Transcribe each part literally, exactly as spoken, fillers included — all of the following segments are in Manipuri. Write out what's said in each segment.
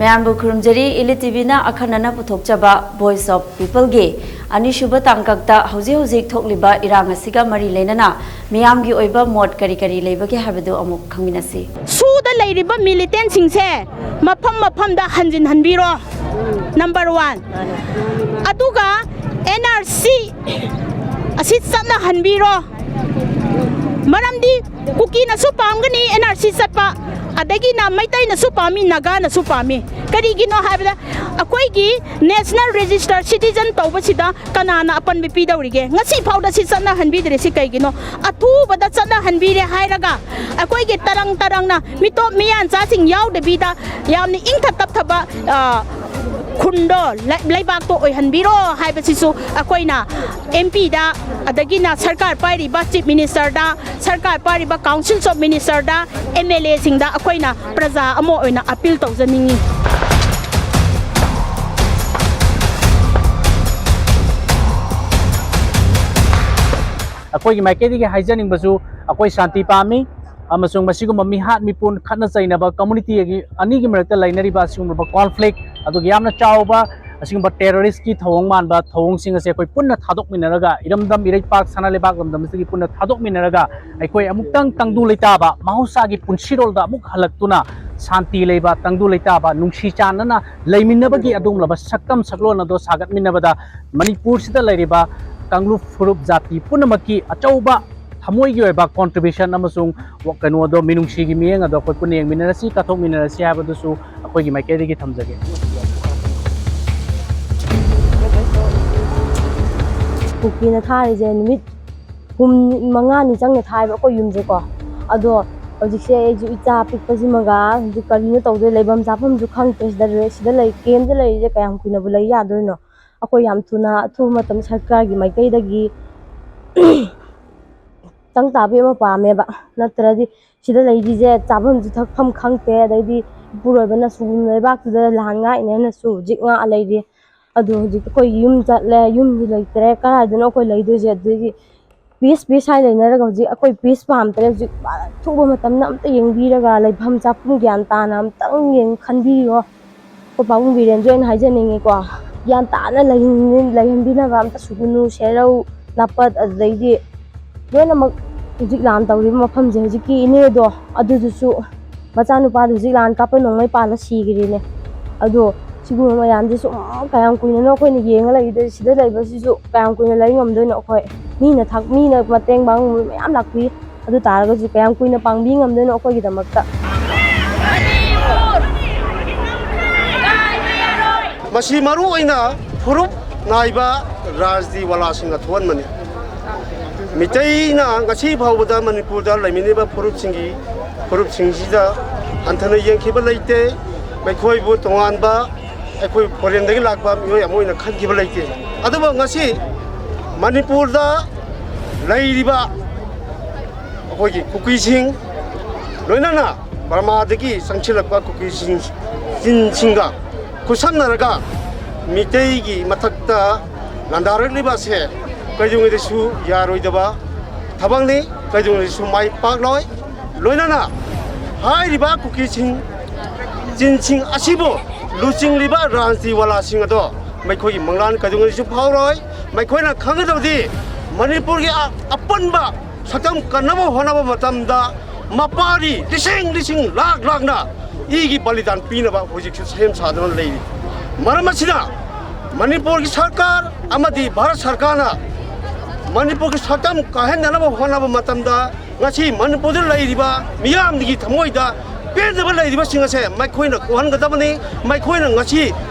ꯃꯌꯥꯝꯕꯨ ꯈꯨꯔꯨꯝꯖꯔꯤ꯫ ꯏꯂꯤꯠ ꯇꯤꯚꯤꯅ ꯑꯈꯟꯅꯅ ꯄꯨꯊꯣꯛꯆꯕ Voice of Peopleꯒꯤ ꯑꯅꯤꯁꯨꯕ ꯇꯥꯡꯀꯛꯇ ꯍꯧꯖꯤꯛ ꯍꯧꯖꯤꯛ ꯊꯣꯛꯂꯤꯕ ꯏꯔꯥꯡ ꯑꯁꯤꯒ ꯃꯔꯤ ꯂꯩꯅꯅ ꯃꯤꯌꯥꯝꯒꯤ ꯑꯣꯏꯕ ꯃꯣꯠ ꯀꯔꯤ ꯀꯔꯤ ꯂꯩꯕꯒꯦ ꯍꯥꯏꯕꯗꯨ ꯑꯃꯨꯛ ꯈꯪꯃꯤꯟꯅꯁꯤ꯫ ꯁꯨꯗ ꯂꯩꯔꯤꯕ militantꯁꯤꯡꯁꯦ ꯃꯐꯝ ꯃꯐꯝꯗ ꯍꯟꯖꯤꯟꯍꯟꯕꯤꯔꯣ, number one꯫ ꯑꯗꯨꯒ NRC ꯑꯁꯤ ꯆꯠꯅꯍꯟꯕꯤꯔꯣ꯫ ꯃꯔꯝꯗꯤ ꯀꯨꯀꯤꯅꯁꯨ ꯄꯥꯝꯒꯅꯤ NRC ꯆꯠꯄ, ꯑꯗꯒꯤꯅ ꯃꯩꯇꯩꯅꯁꯨ ꯄꯥꯝꯃꯤ, ꯅꯥꯒꯥꯅꯁꯨ ꯄꯥꯝꯃꯤ꯫ ꯀꯔꯤꯒꯤꯅꯣ ꯍꯥꯏꯕꯗ ꯑꯩꯈꯣꯏꯒꯤ national register citizen ꯇꯧꯕꯁꯤꯗ ꯀꯅꯥꯅ ꯑꯄꯟꯕ ꯄꯤꯗꯧꯔꯤꯒꯦ? ꯉꯁꯤ ꯐꯥꯎꯗ ꯁꯤ ꯆꯠꯅꯍꯟꯕꯤꯗ꯭ꯔꯤꯁꯤ ꯀꯩꯒꯤꯅꯣ? ꯑꯊꯨꯕꯗ ꯆꯠꯅꯍꯟꯕꯤꯔꯦ ꯍꯥꯏꯔꯒ ꯑꯩꯈꯣꯏꯒꯤ ꯇꯔꯪ ꯇꯔꯪꯅ ꯃꯤꯇꯣꯞ ꯃꯤꯌꯥꯟꯆꯥꯁꯤꯡ ꯌꯥꯎꯗꯕꯤꯗ ꯌꯥꯝꯅ ꯏꯪꯊ ꯇꯞꯊꯕ, ꯑ, ꯈꯨꯟꯗꯣ, ꯂꯩ-, ꯂꯩꯕꯥꯛꯇꯣ ꯑꯣꯏꯍꯟꯕꯤꯔꯣ ꯍꯥꯏꯕꯁꯤꯁꯨ ꯑꯩꯈꯣꯏꯅ MPꯗ, ꯑꯗꯒꯤꯅ ꯁꯔꯀꯥꯔ ꯄꯥꯏꯔꯤꯕ Chief Ministerꯗ, ꯁꯔꯀꯥꯔ ꯄꯥꯏꯔꯤꯕ Council of Ministerꯗ, MLAꯁꯤꯡꯗ ꯑꯩꯈꯣꯏꯅ ꯄ꯭ꯔꯖꯥ ꯑꯃ ꯑꯣꯏꯅ appeal ꯇꯧꯖꯅꯤꯡꯉꯤ꯫ ꯑꯩꯈꯣꯏꯒꯤ ꯃꯥꯏꯀꯩꯗꯒꯤ ꯍꯥꯏꯖꯅꯤꯡꯕꯁꯨ, ꯑꯩꯈꯣꯏ ꯁꯥꯟꯇꯤ ꯄꯥꯝꯃꯤ ꯑꯃꯁꯨꯡ ꯃꯁꯤꯒꯨꯝꯕ ꯃꯤꯍꯥꯠ ꯃꯤꯄꯨꯟ, ꯈꯠꯅ ꯆꯩꯅꯕ, community ꯑꯅꯤꯒꯤ ꯃꯔꯛꯇ ꯂꯩꯅꯔꯤꯕ ꯑꯁꯤꯒꯨꯝꯂꯕ conflict, ꯑꯗꯨꯒ ꯌꯥꯝꯅ ꯆꯥꯎꯕ ꯑꯁꯤꯒꯨꯝꯕ terroristꯀꯤ ꯊꯧꯑꯣꯡ ꯃꯥꯟꯕ ꯊꯧꯑꯣꯡꯁꯤꯡ ꯑꯁꯦ ꯑꯩꯈꯣꯏ ꯄꯨꯟꯅ ꯊꯥꯗꯣꯛꯃꯤꯟꯅꯔꯒ, ꯏꯔꯝꯗꯝ ꯏꯔꯩꯄꯥꯛ ꯁꯅꯥ ꯂꯩꯕꯥꯛ ꯂꯝꯗꯝ ꯑꯁꯤꯒꯤ ꯄꯨꯟꯅ ꯊꯥꯗꯣꯛꯃꯤꯟꯅꯔꯒ, ꯑꯩꯈꯣꯏ ꯑꯃꯨꯛꯇꯪ ꯇꯪꯗꯨ ꯂꯩꯇꯥꯕ, ꯃꯍꯧꯁꯥꯒꯤ ꯄꯨꯟꯁꯤꯔꯣꯜꯗ ꯑꯃꯨꯛ ꯍꯜꯂꯛꯇꯨꯅ, ꯁꯥꯟꯇꯤ ꯂꯩꯕ, ꯇꯪꯗꯨ ꯂꯩꯇꯥꯕ, ꯅꯨꯡꯁꯤ ꯆꯥꯟꯅꯅ ꯂꯩꯃꯤꯟꯅꯕꯒꯤ ꯑꯗꯨꯒꯨꯝꯂꯕ ꯁꯛꯇꯝ ꯁꯛꯂꯣꯟ ꯑꯗꯣ ꯁꯥꯒꯠꯃꯤꯟꯅꯕꯗ ꯃꯅꯤꯄꯨꯔꯁꯤꯗ ꯂꯩꯔꯤꯕ ꯀꯥꯡꯂꯨꯞ ꯐꯨꯔꯨꯞ ꯖꯥꯇꯤ ꯄꯨꯝꯅꯃꯛꯀꯤ ꯑꯆꯧꯕ ꯊꯃꯣꯏꯒꯤ ꯑꯣꯏꯕ contribution ꯑꯃꯁꯨꯡ ꯀꯩꯅꯣꯗꯣ, ꯃꯤꯅꯨꯡꯁꯤꯒꯤ ꯃꯤꯠꯌꯦꯡ ꯑꯗꯣ ꯑꯩꯈꯣꯏ ꯄꯨꯟꯅ ꯌꯦꯡꯃꯤꯟꯅꯔꯁꯤ, ꯀꯠꯊꯣꯛꯃꯤꯟꯅꯔꯁꯤ ꯍꯥꯏꯕꯗꯨꯁꯨ ꯑꯩꯈꯣꯏꯒꯤ ꯃꯥꯏꯀꯩꯗꯒꯤ ꯊꯝꯖꯒꯦ꯫ ꯀꯨꯀꯤꯅ ꯊꯥꯔꯤꯁꯦ ꯅꯨꯃꯤꯠ ꯍꯨꯝ, ꯃꯉꯥꯅꯤ ꯆꯪꯅ ꯊꯥꯏꯕ ꯑꯩꯈꯣꯏ ꯌꯨꯝꯁꯦꯀꯣ꯫ ꯑꯗꯣ ꯍꯧꯖꯤꯛꯁꯦ ꯑꯩꯁꯨ ꯏꯆꯥ ꯄꯤꯛꯄꯁꯤꯃꯒ ꯍꯧꯖꯤꯛ ꯀꯔꯤꯅꯣ ꯇꯧꯗꯣꯏ, ꯂꯩꯐꯝ ꯆꯥꯐꯝꯁꯨ ꯈꯪꯗ꯭ꯔꯦ꯫ ꯁꯤꯗ, ꯁꯤꯗ ꯂꯩ, camp ꯇ ꯂꯩꯔꯤꯁꯦ ꯀꯌꯥꯝ ꯀꯨꯏꯅꯕꯨ ꯂꯩ ꯌꯥꯗꯣꯏꯅꯣ? ꯑꯩꯈꯣꯏ ꯌꯥꯝ ꯊꯨꯅ, ꯑꯊꯨꯕ ꯃꯇꯝꯗ ꯁꯔꯀꯥꯔꯒꯤ ꯃꯥꯏꯀꯩꯗꯒꯤ ꯇꯪ ꯇꯥꯕꯤ ꯑꯃ ꯄꯥꯝꯃꯦꯕ꯫ ꯅꯠꯇ꯭ꯔꯗꯤ ꯁꯤꯗ ꯂꯩꯔꯤꯁꯦ ꯆꯥꯐꯝꯁꯨ ꯊꯛꯐꯝ ꯈꯪꯗꯦ꯫ ꯑꯗꯩꯗꯤ ꯏꯄꯨꯔꯣꯏꯕꯅꯁꯨ ꯂꯩꯕꯥꯛꯇꯨꯗ ꯂꯥꯟ ꯉꯥꯛꯏꯅꯦꯅꯁꯨ ꯍꯧꯖꯤꯛ ꯉꯥꯛꯑ ꯂꯩꯔꯤ꯫ ꯑꯗꯣ ꯍꯧꯖꯤꯛ ꯑꯩꯈꯣꯏ ꯌꯨꯝ ꯆꯠꯂꯦ, ꯌꯨꯝꯁꯨ ꯂꯩꯇ꯭ꯔꯦ, ꯀꯗꯥꯏꯗꯅꯣ ꯑꯩꯈꯣꯏ ꯂꯩꯗꯣꯏꯁꯦ? ꯑꯗꯨꯗꯒꯤ peace peace ꯍꯥꯏ ꯂꯩꯅꯔꯒ ꯍꯧꯖꯤꯛ ꯑꯩꯈꯣꯏ peace ꯄꯥꯝꯗ꯭ꯔꯦ꯫ ꯍꯧꯖꯤꯛ ꯑꯊꯨꯕ ꯃꯇꯝꯗ ꯑꯝꯇ ꯌꯦꯡꯕꯤꯔꯒ ꯂꯩꯐꯝ ꯆꯥꯐꯝ ꯒ꯭ꯌꯥꯟ ꯇꯥꯅ ꯑꯝꯇꯪ ꯌꯦꯡ-, ꯈꯟꯕꯤꯌꯣ꯫ ꯑꯩꯈꯣꯏ ꯄꯥꯕꯨꯡ ꯕꯤꯔꯦꯟꯁꯨ ꯑꯩꯅ ꯍꯥꯏꯖꯅꯤꯡꯉꯤꯀꯣ, ꯒ꯭ꯌꯥꯟ ꯇꯥꯅ ꯂꯩꯍꯟ-, ꯂꯩꯍꯟꯕꯤꯅꯕ ꯑꯝꯇ ꯁꯨꯒꯨꯅꯨ, ꯁꯦꯔꯧ, ꯅꯥꯄꯠ, ꯑꯗꯨꯗꯩꯗꯤ ꯂꯣꯏꯅꯃꯛ ꯍꯧꯖꯤꯛ ꯂꯥꯟ ꯇꯧꯔꯤꯕ ꯃꯐꯝꯁꯦ, ꯍꯧꯖꯤꯛꯀꯤ ꯏꯅꯦꯗꯣ ꯑꯗꯨꯗꯨꯁꯨ ꯃꯆꯥꯅꯨꯄꯥꯗꯣ ꯍꯧꯖꯤꯛ ꯂꯥꯟ ꯀꯥꯞꯄ ꯅꯣꯡꯃꯩ ꯄꯥꯜꯂ ꯁꯤꯈ꯭ꯔꯤꯅꯦ꯫ ꯑꯗꯣ ꯁꯤꯒꯨꯝꯕ ꯃꯌꯥꯝꯁꯦ ꯁꯨꯝ ꯀꯌꯥꯝ ꯀꯨꯏꯅꯅꯣ ꯑꯩꯈꯣꯏꯅ ꯌꯦꯡꯉ ꯂꯩꯗꯣꯏ? ꯁꯤꯗ ꯂꯩꯕꯁꯤꯁꯨ ꯀꯌꯥꯝ ꯀꯨꯏꯅ ꯂꯩ ꯉꯝꯗꯣꯏꯅꯣ? ꯑꯩꯈꯣꯏ ꯃꯤꯅ ꯊꯥꯛ-, ꯃꯤꯅ ꯃꯇꯦꯡ ꯄꯥꯡꯕ ꯃꯌꯥꯝ ꯂꯥꯛꯄꯤ, ꯑꯗꯨ ꯇꯥꯔꯒꯁꯨ ꯀꯌꯥꯝ ꯀꯨꯏꯅ ꯄꯥꯡꯕꯤ ꯉꯝꯗꯣꯏꯅꯣ ꯑꯩꯈꯣꯏꯒꯤꯗꯃꯛꯇ? ꯃꯁꯤ ꯃꯔꯨ ꯑꯣꯏꯅ ꯐꯨꯔꯨꯞ ꯅꯥꯏꯕ ꯔꯥꯖꯅꯤꯇꯤ ꯋꯥꯂꯥꯁꯤꯡꯅ ꯊꯣꯛꯍꯟꯕꯅꯤ꯫ ꯃꯤꯇꯩꯅ ꯉꯁꯤ ꯐꯥꯎꯕꯗ ꯃꯅꯤꯄꯨꯔꯗ ꯂꯩꯃꯤꯟꯅꯔꯤꯕ ꯐꯨꯔꯨꯞꯁꯤꯡꯒꯤ, ꯐꯨꯔꯨꯞꯁꯤꯡꯁꯤꯗ ꯍꯟꯊꯅ ꯌꯦꯡꯈꯤꯕ ꯂꯩꯇꯦ꯫ ꯃꯈꯣꯏꯕꯨ ꯇꯣꯉꯥꯟꯕ ꯑꯩꯈꯣꯏ ꯐꯣꯔꯦꯟꯗꯒꯤ ꯂꯥꯛꯄ ꯃꯤꯑꯣꯏ ꯑꯃ ꯑꯣꯏꯅ ꯈꯟꯈꯤꯕ ꯂꯩꯇꯦ꯫ ꯑꯗꯨꯕꯨ ꯉꯁꯤ ꯃꯅꯤꯄꯨꯔꯗ ꯂꯩꯔꯤꯕ ꯑꯩꯈꯣꯏꯒꯤ ꯀꯨꯀꯤꯁꯤꯡ, ꯂꯣꯏꯅꯅ ꯕꯔꯃꯥꯗꯒꯤ ꯆꯪꯁꯤꯜꯂꯛꯄ ꯀꯨꯀꯤꯁꯤꯡ, ꯆꯤꯟꯁꯤꯡꯒ ꯈꯨꯠꯁꯝꯅꯔꯒ ꯃꯤꯇꯩꯒꯤ ꯃꯊꯛꯇ ꯂꯥꯟꯗꯥꯔꯛꯂꯤꯕ ꯑꯁꯦ ꯀꯩꯗꯧꯉꯩꯗꯁꯨ ꯌꯥꯔꯣꯏꯗꯕ ꯊꯕꯛꯅꯤ, ꯀꯩꯗꯧꯉꯩꯗꯁꯨ ꯃꯥꯏ ꯄꯥꯛꯂꯣꯏ꯫ ꯂꯣꯏꯅꯅ ꯍꯥꯏꯔꯤꯕ ꯀꯨꯀꯤꯁꯤꯡ, ꯆꯤꯟꯁꯤꯡ ꯑꯁꯤꯕꯨ ꯂꯨꯆꯤꯡꯂꯤꯕ ꯔꯥꯖꯅꯤꯇꯤ ꯋꯥꯂꯥꯁꯤꯡ ꯑꯗꯣ ꯃꯈꯣꯏꯒꯤ ꯃꯪꯂꯥꯟ ꯀꯩꯗꯧꯉꯩꯗꯁꯨ ꯐꯥꯎꯔꯣꯏ꯫ ꯃꯈꯣꯏꯅ ꯈꯪꯒꯗꯕꯗꯤ ꯃꯅꯤꯄꯨꯔꯒꯤ ꯑ-, ꯑꯄꯨꯟꯕ ꯁꯛꯇꯝ ꯀꯟꯅꯕ ꯍꯣꯠꯅꯕ ꯃꯇꯝꯗ ꯃꯄꯥꯔꯤ ꯂꯤꯁꯤꯡ ꯂꯤꯁꯤꯡ ꯂꯥꯛ ꯂꯥꯛꯅ ꯏꯒꯤ ꯕꯂꯤꯗꯥꯟ ꯄꯤꯅꯕ ꯍꯧꯖꯤꯛꯁꯨ ꯁꯦꯝ ꯁꯥꯗꯨꯅ ꯂꯩꯔꯤ꯫ ꯃꯔꯝ ꯑꯁꯤꯅ ꯃꯅꯤꯄꯨꯔꯒꯤ ꯁꯔꯀꯥꯔ ꯑꯃꯗꯤ ꯚꯥꯔꯠ ꯁꯔꯀꯥꯔꯅ ꯃꯅꯤꯄꯨꯔꯒꯤ ꯁꯛꯇꯝ ꯀꯥꯏꯍꯟꯅꯅꯕ ꯍꯣꯠꯅꯕ ꯃꯇꯝꯗ ꯉꯁꯤ ꯃꯅꯤꯄꯨꯔꯗ ꯂꯩꯔꯤꯕ ꯃꯤꯌꯥꯝꯒꯤ ꯊꯃꯣꯏꯗ ꯄꯦꯟꯗꯕ ꯂꯩꯔꯤꯕꯁꯤꯡ ꯑꯁꯦ ꯃꯈꯣꯏꯅ ꯀꯣꯛꯍꯟꯒꯗꯕꯅꯤ꯫ ꯃꯈꯣꯏꯅ ꯉꯁꯤ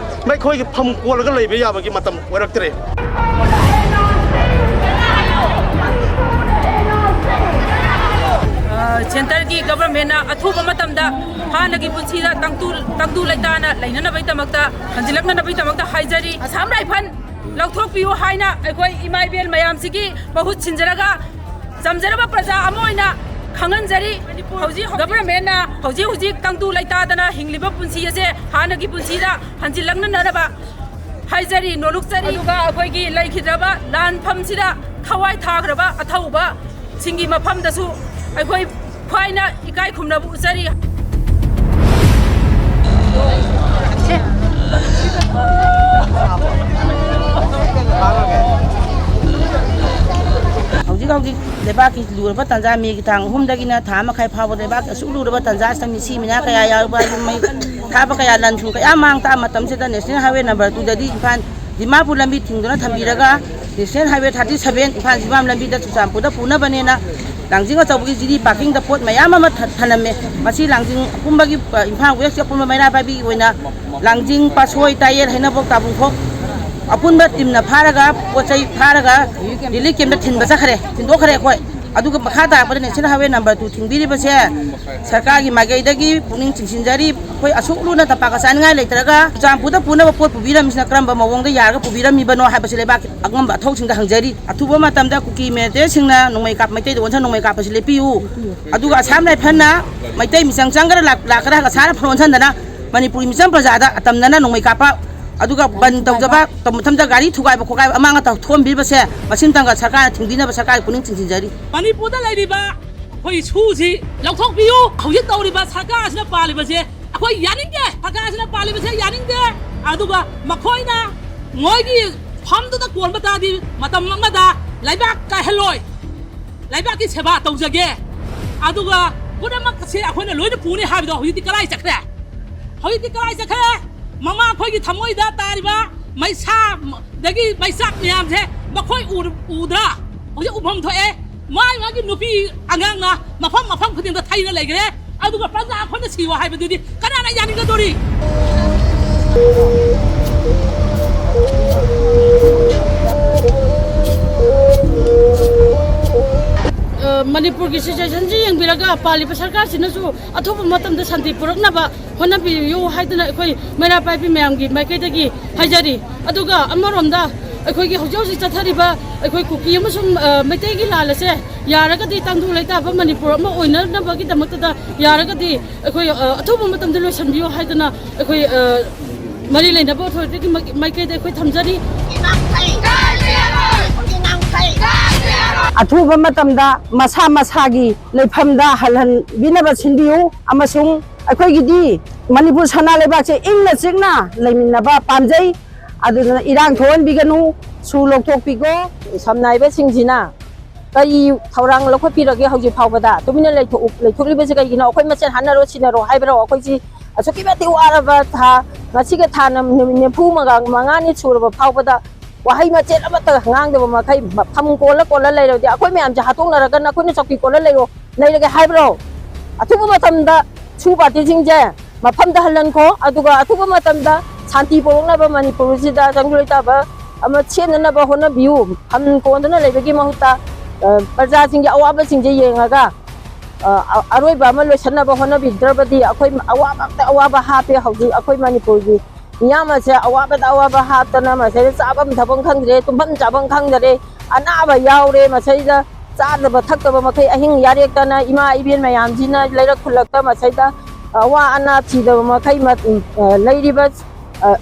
ꯃꯈꯣꯏꯒꯤ ꯐꯝ ꯀꯣꯜꯂꯒ ꯂꯩꯕ ꯌꯥꯕꯒꯤ ꯃꯇꯝ ꯑꯣꯏꯔꯛꯇ꯭ꯔꯦ꯫ ꯑ, ꯁꯦꯟꯇꯔꯒꯤ ꯒꯚꯔꯟꯃꯦꯟꯅ ꯑꯊꯨꯕ ꯃꯇꯝꯗ ꯍꯥꯟꯅꯒꯤ ꯄꯨꯟꯁꯤꯗ ꯇꯪꯗꯨ, ꯇꯪꯗꯨ ꯂꯩꯇꯥꯅ ꯂꯩꯅꯅꯕꯒꯤꯗꯃꯛꯇ, ꯍꯟꯖꯤꯜꯂꯛꯅꯅꯕꯒꯤꯗꯃꯛꯇ ꯍꯥꯏꯖꯔꯤ꯫ ꯑꯁꯥꯝ ꯔꯥꯏꯐꯜ ꯂꯧꯊꯣꯛꯄꯤꯌꯨ ꯍꯥꯏꯅ ꯑꯩꯈꯣꯏ ꯏꯃꯥ ꯏꯕꯦꯜ ꯃꯌꯥꯝꯁꯤꯒꯤ ꯃꯍꯨꯠ ꯁꯤꯟꯖꯔꯒ ꯆꯝꯖꯔꯕ ꯄ꯭ꯔꯖꯥ ꯑꯃ ꯑꯣꯏꯅ ꯈꯪꯍꯟꯖꯔꯤ꯫ ꯍꯧꯖꯤꯛ ꯒꯚꯔꯟꯃꯦꯟꯅ ꯍꯧꯖꯤꯛ ꯍꯧꯖꯤꯛ ꯇꯪꯗꯨ ꯂꯩꯇꯥꯗꯅ ꯍꯤꯡꯂꯤꯕ ꯄꯨꯟꯁꯤ ꯑꯁꯦ ꯍꯥꯟꯅꯒꯤ ꯄꯨꯟꯁꯤꯗ ꯍꯟꯖꯤꯜꯂꯛꯅꯅꯕ ꯍꯥꯏꯖꯔꯤ, ꯅꯣꯂꯨꯛꯆꯔꯤ꯫ ꯑꯗꯨꯒ ꯑꯩꯈꯣꯏꯒꯤ ꯂꯩꯈꯤꯗ꯭ꯔꯕ ꯂꯥꯟꯐꯝꯁꯤꯗ ꯊꯋꯥꯏ ꯊꯥꯈ꯭ꯔꯕ ꯑꯊꯧꯕꯁꯤꯡꯒꯤ ꯃꯐꯝꯗꯁꯨ ꯑꯩꯈꯣꯏ ꯈ꯭ꯋꯥꯏꯅ ꯏꯀꯥꯏ ꯈꯨꯝꯅꯕ ꯎꯠꯆꯔꯤ꯫ ꯍꯧꯖꯤꯛ ꯍꯧꯖꯤꯛ ꯂꯩꯕꯥꯛꯀꯤ ꯂꯨꯔꯕ ꯇꯥꯟꯖꯥ, ꯃꯦꯒꯤ ꯇꯥꯡ ꯑꯍꯨꯝꯗꯒꯤꯅ ꯊꯥ ꯃꯈꯥꯏ ꯐꯥꯎꯕ ꯂꯩꯕꯥꯛꯀꯤ ꯑꯁꯨꯛ ꯂꯨꯔꯕ ꯇꯥꯟꯖꯥ ꯑꯁꯤꯗ ꯃꯤꯁꯤ ꯃꯤꯅꯥ ꯀꯌꯥ ꯌꯥꯎꯕ, ꯌꯨꯝ ꯃꯩ ꯊꯥꯕ ꯀꯌꯥ, ꯂꯟ ꯊꯨꯝ ꯀꯌꯥ ꯃꯥꯡ ꯇꯥꯛꯄ ꯃꯇꯝꯁꯤꯗ ꯅꯦꯁꯅꯦꯜ ꯍꯥꯏꯋꯦ ꯅꯝꯕꯔ ꯇꯨꯗꯗꯤ ꯏꯝꯐꯥꯜ ꯗꯤꯃꯥꯄꯨꯔ ꯂꯝꯕꯤ ꯊꯤꯡꯗꯨꯅ ꯊꯝꯕꯤꯔꯒ, national highway thirty seven Imphal Jiribam ꯂꯝꯕꯤꯗ ꯆꯨꯔꯆꯥꯟꯄꯨꯔꯗ ꯄꯨꯅꯕꯅꯦꯅ ꯂꯥꯡꯖꯤꯡ ꯑꯆꯧꯕꯒꯤ ꯖꯤꯔꯤ ꯄꯥꯔꯀꯤꯡꯗ ꯄꯣꯠ ꯃꯌꯥꯝ ꯑꯃ ꯊ-, ꯊꯅꯝꯃꯦ꯫ ꯃꯁꯤ ꯂꯥꯡꯖꯤꯡ ꯑꯄꯨꯟꯕꯒꯤ, ꯑ, ꯏꯝꯐꯥꯜ ꯋꯦꯁꯀꯤ ꯑꯄꯨꯟꯕ ꯃꯩꯔꯥ ꯄꯥꯏꯕꯤꯒꯤ ꯑꯣꯏꯅ ꯂꯥꯡꯖꯤꯡ, ꯄꯥꯠꯁꯣꯏ, ꯇꯥꯌꯦꯜ, ꯍꯩꯅꯧꯕꯣꯛ, ꯇꯥꯕꯨꯡꯈꯣꯛ ꯑꯄꯨꯟꯕ ꯇꯤꯝꯅ ꯐꯥꯔꯒ, ꯄꯣꯠ ꯆꯩ ꯐꯥꯔꯒ ꯔꯤꯂꯤꯐ ꯀꯦꯝꯞꯇ ꯊꯤꯟꯕ ꯆꯠꯈ꯭ꯔꯦ, ꯊꯤꯟꯗꯣꯛꯈ꯭ꯔꯦ ꯑꯩꯈꯣꯏ꯫ ꯑꯗꯨꯒ ꯃꯈꯥ ꯇꯥꯔꯛꯄꯗ ꯅꯦꯁꯅꯦꯜ ꯍꯥꯏꯋꯦ ꯅꯝꯕꯔ ꯇꯨ ꯊꯤꯡꯕꯤꯔꯤꯕꯁꯦ ꯁꯔꯀꯥꯔꯒꯤ ꯃꯥꯏꯀꯩꯗꯒꯤ ꯄꯨꯛꯅꯤꯡ ꯆꯤꯡꯁꯤꯟꯖꯔꯤ꯫ ꯑꯩꯈꯣꯏ ꯑꯁꯨꯛ ꯂꯨꯅ ꯇꯝꯄꯥꯛꯀ ꯆꯥꯅꯤꯡꯉꯥꯏ ꯂꯩꯇ꯭ꯔꯒ ꯆꯨꯔꯆꯥꯟꯄꯨꯔꯗ ꯄꯨꯅꯕ ꯄꯣꯠ ꯄꯨꯕꯤꯔꯝꯃꯤꯁꯤꯅ ꯀꯔꯝꯕ ꯃꯑꯣꯡꯗ ꯌꯥꯔꯒ ꯄꯨꯕꯤꯔꯝꯃꯤꯕꯅꯣ ꯍꯥꯏꯕꯁꯤ ꯂꯩꯕꯥꯛꯀꯤ ꯑꯉꯝꯕ ꯑꯊꯧꯁꯤꯡꯗ ꯍꯪꯖꯔꯤ꯫ ꯑꯊꯨꯕ ꯃꯇꯝꯗ ꯀꯨꯀꯤ ꯃꯤꯂꯤꯇꯦꯟꯁꯤꯡꯅ ꯅꯣꯡꯃꯩ ꯀꯥꯞ-, ꯃꯩꯇꯩꯗ ꯑꯣꯟꯁꯟ-, ꯅꯣꯡꯃꯩ ꯀꯥꯞꯄꯁꯤ ꯂꯦꯞꯄꯤꯌꯨ꯫ ꯑꯗꯨꯒ ꯑꯁꯥꯝ ꯔꯥꯏꯐꯜꯅ ꯃꯩꯇꯩ ꯃꯤꯆꯪ ꯆꯪꯒꯗ꯭ꯔꯥ ꯂꯥꯛ-, ꯂꯥꯛꯀꯗ꯭ꯔꯥ ꯍꯥꯏꯔꯒ ꯁꯥꯔ ꯐꯔ ꯑꯣꯟꯁꯟꯗꯅ ꯃꯅꯤꯄꯨꯔꯤ ꯃꯤꯆꯝ ꯄ꯭ꯔꯖꯥꯗ ꯑꯇꯝꯅꯅ ꯅꯣꯡꯃꯩ ꯀꯥꯞꯄ, ꯑꯗꯨꯒ ꯕꯟ ꯇꯧꯗꯕ, ꯃꯊꯪꯗ ꯒꯥꯔꯤ ꯊꯨꯒꯥꯏꯕ ꯈꯣꯠꯀꯥꯏꯕ ꯑꯃꯥꯡ ꯑꯇꯥ ꯊꯣꯛꯍꯟꯕꯤꯕꯁꯦ ꯃꯁꯤꯝꯇꯪꯒ ꯁꯔꯀꯥꯔꯅ ꯊꯤꯡꯕꯤꯅꯕ ꯁꯔꯀꯥꯔꯒꯤ ꯄꯨꯛꯅꯤꯡ ꯆꯤꯡꯁꯤꯟꯖꯔꯤ꯫ ꯃꯅꯤꯄꯨꯔꯗ ꯂꯩꯔꯤꯕ ꯑꯩꯈꯣꯏ ꯁꯨꯁꯤ ꯂꯧꯊꯣꯛꯄꯤꯌꯨ꯫ ꯍꯧꯖꯤꯛ ꯇꯧꯔꯤꯕ ꯁꯔꯀꯥꯔꯁꯤꯅ ꯄꯥꯜꯂꯤꯕꯁꯦ ꯑꯩꯈꯣꯏ ꯌꯥꯅꯤꯡꯗꯦ꯫ ꯁꯔꯀꯥꯔꯁꯤꯅ ꯄꯥꯜꯂꯤꯕꯁꯦ ꯌꯥꯅꯤꯡꯗꯦ꯫ ꯑꯗꯨꯒ ꯃꯈꯣꯏꯅ ꯃꯣꯏꯒꯤ ꯐꯥꯝꯗꯨꯗ ꯀꯣꯟꯕ ꯇꯥꯔꯗꯤ ꯃꯇꯝ ꯑꯃꯗ ꯂꯩꯕꯥꯛ ꯀꯥꯏꯍꯜꯂꯣꯏ꯫ ꯂꯩꯕꯥꯛꯀꯤ ꯁꯦꯕꯥ ꯇꯧꯖꯒꯦ꯫ ꯑꯗꯨꯒ ꯄꯨꯝꯅꯃꯛ ꯑꯁꯦ ꯑꯩꯈꯣꯏꯅ ꯂꯣꯏꯅ ꯄꯨꯅꯤ ꯍꯥꯏꯕꯗꯣ ꯍꯧꯖꯤꯛꯇꯤ ꯀꯗꯥꯏ ꯆꯠꯈ꯭ꯔꯦ? ꯍꯧꯖꯤꯛꯇꯤ ꯀꯗꯥꯏ ꯆꯠꯈ꯭ꯔꯦ? ꯃꯃꯥ ꯑꯩꯈꯣꯏꯒꯤ ꯊꯃꯣꯏꯗ ꯇꯥꯔꯤꯕ ꯃꯩꯁꯥꯗꯒꯤ ꯃꯩꯆꯥꯛ ꯃꯌꯥꯝꯁꯦ ꯃꯈꯣꯏ ꯎꯔ-, ꯎꯗ꯭ꯔꯥ? ꯍꯧꯖꯤꯛ ꯎꯐꯝ ꯊꯣꯛꯑꯦ꯫ ꯃꯥꯒꯤ ꯃꯥꯒꯤ ꯅꯨꯄꯤ ꯑꯉꯥꯡꯅ ꯃꯐꯝ ꯃꯐꯝ ꯈꯨꯗꯤꯡꯗ ꯊꯩꯅ ꯂꯩꯈ꯭ꯔꯦ꯫ ꯑꯗꯨꯒ ꯄ꯭ꯔꯖꯥ ꯑꯩꯈꯣꯏꯅ ꯁꯤꯌꯣ ꯍꯥꯏꯕꯗꯨꯗꯤ ꯀꯅꯥꯅ ꯌꯥꯅꯤꯡꯒꯗꯧꯔꯤ? ꯑ, ꯃꯅꯤꯄꯨꯔꯒꯤ ꯁꯤꯆꯨꯋꯦꯁꯟꯁꯤ ꯌꯦꯡꯕꯤꯔꯒ ꯄꯥꯜꯂꯤꯕ ꯁꯔꯀꯥꯔꯁꯤꯅꯁꯨ ꯑꯊꯨꯕ ꯃꯇꯝꯗ ꯁꯥꯟꯇꯤ ꯄꯨꯔꯛꯅꯕ ꯍꯣꯠꯅꯕꯤꯌꯨ ꯍꯥꯏꯗꯨꯅ ꯑꯩꯈꯣꯏ ꯃꯩꯔꯥ ꯄꯥꯏꯕꯤ ꯃꯌꯥꯝꯒꯤ ꯃꯥꯏꯀꯩꯗꯒꯤ ꯍꯥꯏꯖꯔꯤ꯫ ꯑꯗꯨꯒ ꯑꯃꯔꯣꯝꯗ ꯑꯩꯈꯣꯏꯒꯤ ꯍꯧꯖꯤꯛ ꯍꯧꯖꯤꯛ ꯆꯠꯊꯔꯤꯕ ꯑꯩꯈꯣꯏ ꯀꯨꯀꯤ ꯑꯃꯁꯨꯡ, ꯑ, ꯃꯩꯇꯩꯒꯤ ꯂꯥꯟ ꯑꯁꯦ ꯌꯥꯔꯒꯗꯤ ꯇꯪꯗꯨ ꯂꯩꯇꯥꯕ ꯃꯅꯤꯄꯨꯔ ꯑꯃ ꯑꯣꯏꯅꯅꯕꯒꯤꯗꯃꯛꯇꯗ ꯌꯥꯔꯒꯗꯤ ꯑꯩꯈꯣꯏ, ꯑ, ꯑꯊꯨꯕ ꯃꯇꯝꯗ ꯂꯣꯏꯁꯤꯟꯕꯤꯌꯨ ꯍꯥꯏꯗꯅ ꯑꯩꯈꯣꯏ, ꯑ, ꯃꯔꯤ ꯂꯩꯅꯕ ꯑꯣꯊꯣꯔꯤꯇꯤꯒꯤ ꯃꯥꯏ-, ꯃꯥꯏꯀꯩꯗ ꯑꯩꯈꯣꯏ ꯊꯝꯖꯔꯤ꯫ ꯑꯊꯨꯕ ꯃꯇꯝꯗ ꯃꯁꯥ ꯃꯁꯥꯒꯤ ꯂꯩꯐꯝꯗ ꯍꯜꯍꯟꯕꯤꯅꯕ ꯁꯤꯟꯕꯤꯌꯨ ꯑꯃꯁꯨꯡ ꯑꯩꯈꯣꯏꯒꯤꯗꯤ ꯃꯅꯤꯄꯨꯔ ꯁꯅꯥ ꯂꯩꯕꯥꯛꯁꯦ ꯏꯪꯅ ꯆꯤꯛꯅ ꯂꯩꯃꯤꯟꯅꯕ ꯄꯥꯝꯖꯩ꯫ ꯑꯗꯨꯗꯨꯅ ꯏꯔꯥꯡ ꯊꯣꯛꯍꯟꯕꯤꯒꯅꯨ, ꯁꯨ ꯂꯧꯊꯣꯛꯄꯤꯈꯣ꯫ ꯁꯝꯅꯥꯏꯕꯁꯤꯡꯁꯤꯅ ꯀꯔꯤ ꯊꯧꯔꯥꯡ ꯂꯧꯈꯠꯄꯤꯔꯒꯦ ꯍꯧꯖꯤꯛ ꯐꯥꯎꯕꯗ? ꯇꯨꯃꯤꯟꯅ ꯂꯩꯊꯣꯛꯎ-, ꯂꯩꯊꯣꯛꯂꯤꯕꯁꯦ ꯀꯩꯒꯤꯅꯣ? ꯑꯩꯈꯣꯏ ꯃꯁꯦꯟ ꯍꯥꯠꯅꯔꯣ ꯁꯤꯟꯅꯔꯣ ꯍꯥꯏꯕ꯭ꯔꯣ? ꯑꯩꯈꯣꯏꯁꯤ ꯑꯁꯨꯛꯀꯤ ꯃꯇꯤꯛ ꯋꯥꯔꯕ ꯊꯥ, ꯉꯁꯤꯒ ꯊꯥ ꯅꯝ-, ꯅꯨꯃꯤꯠ ꯅꯤꯐꯨ ꯃꯉꯥ, ꯃꯉꯥꯅꯤ ꯁꯨꯔꯕ ꯐꯥꯎꯕꯗ ꯋꯥꯍꯩ ꯃꯆꯦꯠ ꯑꯃꯠꯇ ꯉꯥꯡꯗꯕ ꯃꯈꯩ ꯃ-, ꯐꯝ ꯀꯣꯜꯂ ꯀꯣꯜꯂ ꯂꯩꯔꯕꯗꯤ ꯑꯩꯈꯣꯏ ꯃꯌꯥꯝꯁꯦ ꯍꯥꯠꯇꯣꯛꯅꯔꯒ ꯅꯈꯣꯏꯅ ꯆꯧꯀꯤ ꯀꯣꯜꯂ ꯂꯩꯔꯣ, ꯂꯩꯔꯒꯦ ꯍꯥꯏꯕ꯭ꯔꯣ? ꯑꯊꯨꯕ ꯃꯇꯝꯗ ꯁꯨ ꯄꯥꯔꯇꯤꯁꯤꯡꯁꯦ ꯃꯐꯝꯗ ꯍꯜꯍꯟꯈꯣ, ꯑꯗꯨꯒ ꯑꯊꯨꯕ ꯃꯇꯝꯗ ꯁꯥꯟꯇꯤ ꯄꯨꯔꯛꯅꯕ ꯃꯅꯤꯄꯨꯔꯁꯤꯗ ꯇꯪꯗꯨ ꯂꯩꯇꯥꯕ ꯑꯃ ꯁꯦꯝꯅꯅꯕ ꯍꯣꯠꯅꯕꯤꯌꯨ꯫ ꯐꯝ ꯀꯣꯟꯗꯨꯅ ꯂꯩꯕꯒꯤ ꯃꯍꯨꯠꯇ, ꯑ, ꯄ꯭ꯔꯖꯥꯁꯤꯡꯒꯤ ꯑꯋꯥꯕꯁꯤꯡꯁꯦ ꯌꯦꯡꯉꯒ, ꯑ, ꯑ-, ꯑꯔꯣꯏꯕ ꯑꯃ ꯂꯣꯏꯁꯤꯟꯅꯕ ꯍꯣꯠꯅꯕꯤꯗ꯭ꯔꯕꯗꯤ ꯑꯩꯈꯣꯏ ꯑꯋꯥꯕꯇ ꯑꯋꯥꯕ ꯍꯥꯞꯄꯦ ꯍꯧꯖꯤꯛ ꯑꯩꯈꯣꯏ ꯃꯅꯤꯄꯨꯔꯒꯤ ꯃꯤꯌꯥꯝ ꯑꯁꯦ ꯑꯋꯥꯕꯗ ꯑꯋꯥꯕ ꯍꯥꯞꯇꯅ ꯃꯁꯤꯗ ꯆꯥꯐꯝ ꯊꯛꯐꯝ ꯈꯪꯗ꯭ꯔꯦ, ꯇꯨꯝꯐꯝ ꯆꯥꯐꯝ ꯈꯪꯗꯔꯦ, ꯑꯅꯥꯕ ꯌꯥꯎꯔꯦ꯫ ꯃꯁꯤꯗ ꯆꯥꯗꯕ ꯊꯛꯇꯕ ꯃꯈꯩ ꯑꯍꯤꯡ ꯌꯥꯔꯦꯛꯇꯅ ꯏꯃꯥ ꯏꯕꯦꯟ ꯃꯌꯥꯝꯁꯤꯅ ꯂꯩꯔꯛ ꯈꯨꯜꯂꯛꯇ ꯃꯁꯤꯗ ꯑꯋꯥ ꯑꯅꯥ ꯊꯤꯗꯕ ꯃꯈꯩ ꯃ-, ꯂꯩꯔꯤꯕ, ꯑ,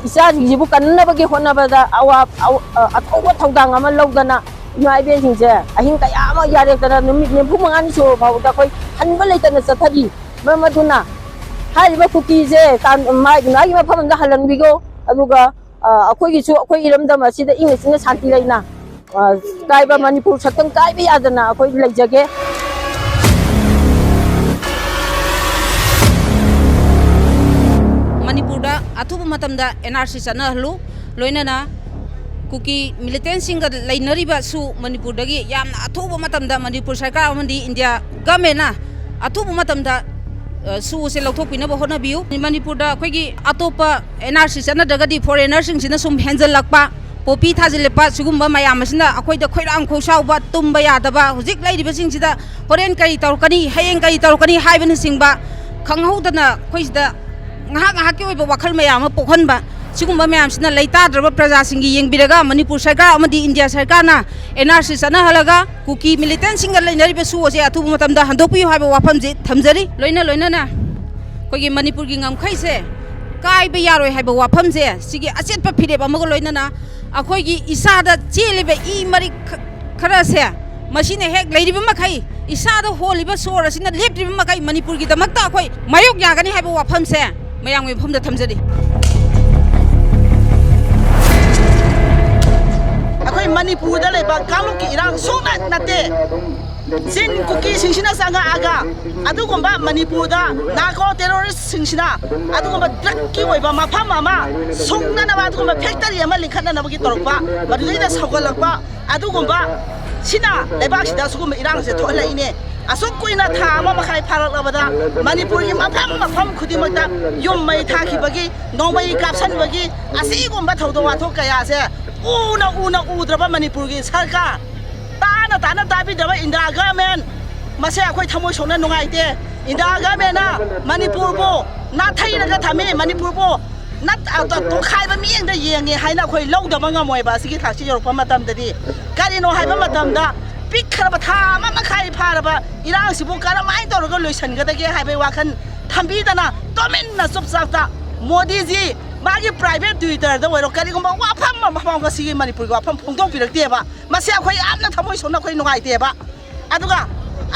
ꯏꯆꯥꯁꯤꯡꯁꯤꯕꯨ ꯀꯟꯅꯕꯒꯤ ꯍꯣꯠꯅꯕꯗ ꯑꯋꯥ-, ꯑꯧ-, ꯑ, ꯑꯆꯧꯕ ꯊꯧꯗꯥꯡ ꯑꯃ ꯂꯧꯗꯅ ꯏꯃꯥ ꯏꯕꯦꯟꯁꯤꯡꯁꯦ ꯑꯍꯤꯡ ꯀꯌꯥ ꯑꯃ ꯌꯥꯔꯦꯛꯇꯅ ꯅꯨꯃꯤꯠ ꯅꯤꯐꯨ ꯃꯉꯥꯅꯤ ꯁꯨꯔꯕ ꯐꯥꯎꯕꯗ ꯑꯩꯈꯣꯏ ꯍꯟꯕ ꯂꯩꯇꯅ ꯆꯠꯊꯔꯤ꯫ ꯃꯔꯝ ꯑꯗꯨꯅ ꯍꯥꯏꯔꯤꯕ ꯀꯨꯀꯤꯁꯦ ꯇꯥꯟ-, ꯃꯥꯒꯤ, ꯃꯥꯒꯤ ꯃꯐꯝ ꯑꯃꯗ ꯍꯜꯍꯟꯕꯤꯈꯣ꯫ ꯑꯗꯨꯒ, ꯑ, ꯑꯩꯈꯣꯏꯒꯤꯁꯨ ꯑꯩꯈꯣꯏ ꯏꯔꯝꯗꯝ ꯑꯁꯤꯗ ꯏꯪꯅ ꯆꯤꯛꯅ ꯁꯥꯟꯇꯤ ꯂꯩꯅ, ꯑ, ꯀꯥꯏꯕ ꯃꯅꯤꯄꯨꯔ ꯁꯛꯇꯝ ꯀꯥꯏꯕ ꯌꯥꯗꯅ ꯑꯩꯈꯣꯏ ꯂꯩꯖꯒꯦ꯫ ꯃꯅꯤꯄꯨꯔꯗ ꯑꯊꯨꯕ ꯃꯇꯝꯗ ꯑꯦꯟ ꯑꯥꯔ ꯁꯤ ꯆꯠꯅꯍꯜꯂꯨ, ꯂꯣꯏꯅꯅ ꯀꯨꯀꯤ ꯃꯤꯂꯤꯇꯦꯟꯁꯤꯡꯒ ꯂꯩꯅꯔꯤꯕꯁꯨ ꯃꯅꯤꯄꯨꯔꯗꯒꯤ ꯌꯥꯝꯅ ꯑꯊꯨꯕ ꯃꯇꯝꯗ ꯃꯅꯤꯄꯨꯔ ꯁꯔꯀꯥꯔ ꯑꯃꯗꯤ ꯏꯟꯗꯤꯌꯥ ꯒꯃꯦꯟꯅ ꯑꯊꯨꯕ ꯃꯇꯝꯗ, ꯑ, ꯁꯨ ꯑꯁꯦ ꯂꯧꯊꯣꯛꯄꯤꯅꯕ ꯍꯣꯠꯅꯕꯤꯌꯨ꯫ ꯃꯅꯤꯄꯨꯔꯗ ꯑꯩꯈꯣꯏꯒꯤ ꯑꯇꯣꯞꯄ ꯑꯦꯟ ꯑꯥꯔ ꯁꯤ ꯆꯠꯅꯗ꯭ꯔꯒꯗꯤ ꯐꯣꯔꯦꯅꯔꯁꯤꯡꯁꯤꯅ ꯁꯨꯝ ꯍꯦꯟꯖꯜꯂꯛꯄ, ꯄꯣꯄꯤ ꯊꯥꯖꯤꯜꯂꯛꯄ, ꯁꯤꯒꯨꯝꯕ ꯃꯌꯥꯝ ꯑꯁꯤꯅ ꯑꯩꯈꯣꯏꯗ ꯈꯣꯏꯔꯥꯡ ꯈꯣꯏꯁꯥꯎꯕ, ꯇꯨꯝꯕ ꯌꯥꯗꯕ, ꯍꯧꯖꯤꯛ ꯂꯩꯔꯤꯕꯁꯤꯡꯁꯤꯗ ꯍꯣꯔꯦꯟ ꯀꯔꯤ ꯇꯧꯔꯛꯀꯅꯤ, ꯍꯌꯦꯡ ꯀꯔꯤ ꯇꯧꯔꯛꯀꯅꯤ ꯍꯥꯏꯕꯅꯆꯤꯡꯕ ꯈꯪꯍꯧꯗꯅ ꯑꯩꯈꯣꯏꯁꯤꯗ ꯉꯥꯏꯍꯥꯛ ꯉꯥꯏꯍꯥꯛꯀꯤ ꯑꯣꯏꯕ ꯋꯥꯈꯜ ꯃꯌꯥꯝ ꯑꯃ ꯄꯣꯛꯍꯟꯕ, ꯁꯤꯒꯨꯝꯕ ꯃꯌꯥꯝꯁꯤꯅ ꯂꯩꯇꯥꯗ꯭ꯔꯕ ꯄ꯭ꯔꯖꯥꯁꯤꯡꯒꯤ ꯌꯦꯡꯕꯤꯔꯒ ꯃꯅꯤꯄꯨꯔ ꯁꯔꯀꯥꯔ ꯑꯃꯗꯤ ꯏꯟꯗꯤꯌꯥ ꯁꯔꯀꯥꯔꯅ ꯑꯦꯟ ꯑꯥꯔ ꯁꯤ ꯆꯠꯅꯍꯜꯂꯒ ꯀꯨꯀꯤ ꯃꯤꯂꯤꯇꯦꯟꯁꯤꯡꯒ ꯂꯩꯅꯔꯤꯕ ꯁꯨ ꯑꯁꯦ ꯑꯊꯨꯕ ꯃꯇꯝꯗ ꯍꯟꯗꯣꯛꯄꯤꯌꯨ ꯍꯥꯏꯕ ꯋꯥꯐꯝꯁꯤ ꯊꯝꯖꯔꯤ꯫ ꯂꯣꯏꯅ ꯂꯣꯏꯅꯅ ꯑꯩꯈꯣꯏꯒꯤ ꯃꯅꯤꯄꯨꯔꯒꯤ ꯉꯝꯈꯩꯁꯦ ꯀꯥꯏꯕ ꯌꯥꯔꯣꯏ ꯍꯥꯏꯕ ꯋꯥꯐꯝꯁꯦ ꯁꯤꯒꯤ ꯑꯆꯦꯠꯄ ꯐꯤꯔꯦꯞ ꯑꯃꯒ ꯂꯣꯏꯅꯅ ꯑꯩꯈꯣꯏꯒꯤ ꯏꯁꯥꯗ ꯆꯦꯜꯂꯤꯕ ꯏ ꯃꯔꯤꯛ ꯈ-, ꯈꯔꯁꯦ ꯃꯁꯤꯅ ꯍꯦꯛ ꯂꯩꯔꯤꯕ ꯃꯈꯩ ꯏꯁꯥꯗ ꯍꯣꯜꯂꯤꯕ ꯁꯣꯔ ꯑꯁꯤꯅ ꯂꯦꯞꯇ꯭ꯔꯤꯕ ꯃꯈꯩ ꯃꯅꯤꯄꯨꯔꯒꯤꯗꯃꯛꯇ ꯑꯩꯈꯣꯏ ꯃꯥꯌꯣꯛ ꯌꯥꯒꯅꯤ ꯍꯥꯏꯕ ꯋꯥꯐꯝꯁꯦ ꯃꯌꯥꯝꯒꯤ ꯃꯐꯝꯗ ꯊꯝꯖꯔꯤ꯫ ꯑꯩꯈꯣꯏ ꯃꯅꯤꯄꯨꯔꯗ ꯂꯩꯕ ꯀꯥꯡꯂꯨꯞꯀꯤ ꯏꯔꯥꯡ ꯁꯨꯡꯅ ꯅꯠꯇꯦ꯫ ꯆꯤꯟ ꯀꯨꯀꯤꯁꯤꯡꯁꯤꯅ ꯆꯪꯉꯛꯑꯒ ꯑꯗꯨꯒꯨꯝꯕ ꯃꯅꯤꯄꯨꯔꯗ ꯅꯥꯔꯀꯣ ꯇꯦꯔꯣꯔꯤꯁꯁꯤꯡꯁꯤꯅ ꯑꯗꯨꯒꯨꯝꯕ ꯗ꯭ꯔꯒꯀꯤ ꯑꯣꯏꯕ ꯃꯐꯝ ꯑꯃ ꯁꯨꯡꯅꯅꯕ, ꯑꯗꯨꯒꯨꯝꯕ ꯐꯦꯛꯇꯔꯤ ꯑꯃ ꯂꯤꯡꯈꯠꯅꯅꯕꯒꯤ ꯇꯧꯔꯛꯄ, ꯃꯗꯨꯗꯩꯗ ꯁꯧꯒꯠꯂꯛꯄ, ꯑꯗꯨꯒꯨꯝꯕ ꯁꯤꯅ ꯂꯩꯕꯥꯛꯁꯤꯗ ꯁꯤꯒꯨꯝꯕ ꯏꯔꯥꯡꯁꯦ ꯊꯣꯛꯍꯜꯂꯛꯏꯅꯦ꯫ ꯑꯁꯨꯛ ꯀꯨꯏꯅ ꯊꯥ ꯑꯃ ꯃꯈꯥꯏ ꯐꯥꯔꯛꯂꯕꯗ ꯃꯅꯤꯄꯨꯔꯒꯤ ꯃꯐꯝ ꯃꯐꯝ ꯈꯨꯗꯤꯡꯃꯛꯇ ꯌꯨꯝ ꯃꯩ ꯊꯥꯈꯤꯕꯒꯤ, ꯅꯣꯡꯃꯩ ꯀꯥꯞꯁꯟꯕꯒꯤ, ꯑꯁꯤꯒꯨꯝꯕ ꯊꯧꯗꯣꯛ ꯋꯥꯊꯣꯛ ꯀꯌꯥꯁꯦ ꯎꯅ ꯎꯅ ꯎꯗ꯭ꯔꯕ ꯃꯅꯤꯄꯨꯔꯒꯤ ꯁꯔꯀꯥꯔ, ꯇꯥꯅ ꯇꯥꯅ ꯇꯥꯕꯤꯗ꯭ꯔꯕ ꯏꯟꯗꯤꯔꯥ ꯒꯃꯦꯟ, ꯃꯁꯦ ꯑꯩꯈꯣꯏ ꯊꯃꯣꯏ ꯁꯣꯛꯅ ꯅꯨꯡꯉꯥꯏꯇꯦ꯫ ꯏꯟꯗꯤꯔꯥ ꯒꯃꯦꯟꯅ ꯃꯅꯤꯄꯨꯔꯕꯨ ꯅꯥꯊꯩꯔꯒ ꯊꯝꯃꯤ, ꯃꯅꯤꯄꯨꯔꯕꯨ ꯅꯠ-, ꯑ, ꯇꯣꯈꯥꯏꯕ ꯃꯤꯠꯌꯦꯡꯗ ꯌꯦꯡꯉꯦ ꯍꯥꯏꯅ ꯑꯩꯈꯣꯏ ꯂꯧꯗꯕ ꯉꯝꯃꯣꯏꯕ꯫ ꯑꯁꯤꯒꯤ ꯊꯥꯛꯁꯤ ꯌꯧꯔꯛꯄ ꯃꯇꯝꯗꯗꯤ ꯀꯔꯤꯅꯣ ꯍꯥꯏꯕ ꯃꯇꯝꯗ, ꯄꯤꯛꯈ꯭ꯔꯕ ꯊꯥ ꯑꯃ ꯃꯈꯥꯏ ꯐꯥꯔꯕ ꯏꯔꯥꯡꯁꯤꯕꯨ ꯀꯔꯝꯍꯥꯏꯅ ꯇꯧꯔꯒ ꯂꯣꯏꯁꯤꯟꯒꯗꯒꯦ ꯍꯥꯏꯕꯒꯤ ꯋꯥꯈꯜ ꯊꯝꯕꯤꯗꯅ ꯇꯨꯃꯤꯟꯅ ꯆꯨꯞꯆꯥꯞꯇ ꯃꯣꯗꯤꯖꯤ ꯃꯥꯒꯤ ꯄ꯭ꯔꯥꯏꯚꯦꯠ ꯇ꯭ꯋꯤꯇꯔꯗ ꯑꯣꯏꯔꯣ, ꯀꯔꯤꯒꯨꯝꯕ ꯋꯥꯐꯝ ꯑꯃ ꯐꯥꯎꯕ ꯁꯤꯒꯤ ꯃꯅꯤꯄꯨꯔꯒꯤ ꯋꯥꯐꯝ ꯐꯣꯡꯗꯣꯛꯄꯤꯔꯛꯇꯦꯕ꯫ ꯃꯁꯤ ꯑꯩꯈꯣꯏ ꯌꯥꯝꯅ ꯊꯃꯣꯏ ꯁꯣꯛꯅ ꯑꯩꯈꯣꯏ ꯅꯨꯡꯉꯥꯏꯇꯦꯕ꯫ ꯑꯗꯨꯒ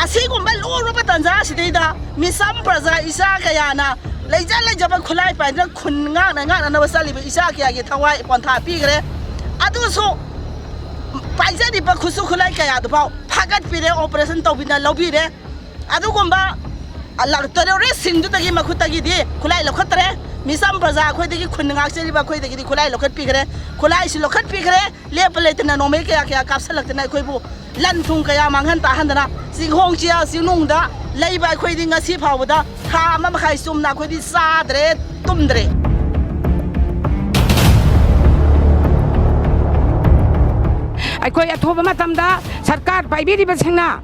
ꯑꯁꯤꯒꯨꯝꯕ ꯂꯨꯔꯕ ꯇꯥꯟꯖꯥ ꯑꯁꯤꯗꯩꯗ ꯃꯤꯆꯝ ꯄ꯭ꯔꯖꯥ ꯏꯆꯥ ꯀꯌꯥꯅ ꯂꯩꯖ ꯂꯩꯖꯕ ꯈꯨꯠꯂꯥꯏ ꯄꯥꯏꯗꯨꯅ ꯈꯨꯟ ꯉꯥꯛꯅ ꯉꯥꯛꯅꯅꯕ ꯆꯠꯂꯤꯕ ꯏꯆꯥ ꯀꯌꯥꯒꯤ ꯊꯋꯥꯏ ꯄꯣꯟꯊꯥ ꯄꯤꯈ꯭ꯔꯦ꯫ ꯑꯗꯨꯁꯨ ꯄꯥꯏꯖꯔꯤꯕ ꯈꯨꯠꯁꯨ ꯈꯨꯠꯂꯥꯏ ꯀꯌꯥꯗꯨꯐꯥꯎ ꯐꯥꯒꯠꯄꯤꯔꯦ, ꯑꯣꯄꯔꯦꯁꯟ ꯇꯧꯕꯤꯅ ꯂꯧꯕꯤꯔꯦ꯫ ꯑꯗꯨꯒꯨꯝꯕ ꯇꯦꯔꯣꯔꯤꯁꯁꯤꯡꯗꯨꯗꯒꯤ ꯃꯈꯨꯠꯇꯒꯤꯗꯤ ꯈꯨꯠꯂꯥꯏ ꯂꯧꯈꯠꯇ꯭ꯔꯦ꯫ ꯃꯤꯆꯝ ꯄ꯭ꯔꯖꯥ ꯑꯩꯈꯣꯏꯗꯒꯤ ꯈꯨꯟ ꯉꯥꯛꯆꯔꯤꯕ ꯑꯩꯈꯣꯏꯗꯒꯤꯗꯤ ꯈꯨꯠꯂꯥꯏ ꯂꯧꯈꯠꯄꯤꯈ꯭ꯔꯦ, ꯈꯨꯠꯂꯥꯏꯁꯨ ꯂꯧꯈꯠꯄꯤꯈ꯭ꯔꯦ꯫ ꯂꯦꯞꯄ ꯂꯩꯇꯅ ꯅꯣꯡꯃꯩ ꯀꯌꯥ ꯀꯌꯥ ꯀꯥꯞꯁꯤꯜꯂꯛꯇꯅ ꯑꯩꯈꯣꯏꯕꯨ ꯂꯟ ꯊꯨꯝ ꯀꯌꯥ ꯃꯥꯡꯍꯟ ꯇꯥꯍꯟꯗꯅ ꯆꯤꯡꯈꯣꯡ ꯆꯤꯌꯥ ꯆꯤꯡꯅꯨꯡꯗ ꯂꯩꯕ ꯑꯩꯈꯣꯏꯗꯤ ꯉꯁꯤ ꯐꯥꯎꯕꯗ ꯊꯥ ꯑꯃ ꯃꯈꯥꯏ ꯆꯨꯝꯅ ꯑꯩꯈꯣꯏꯗꯤ ꯆꯥꯗ꯭ꯔꯦ, ꯇꯨꯝꯗ꯭ꯔꯦ꯫ ꯑꯩꯈꯣꯏ ꯑꯊꯨꯕ ꯃꯇꯝꯗ ꯁꯔꯀꯥꯔ ꯄꯥꯏꯕꯤꯔꯤꯕꯁꯤꯡꯅ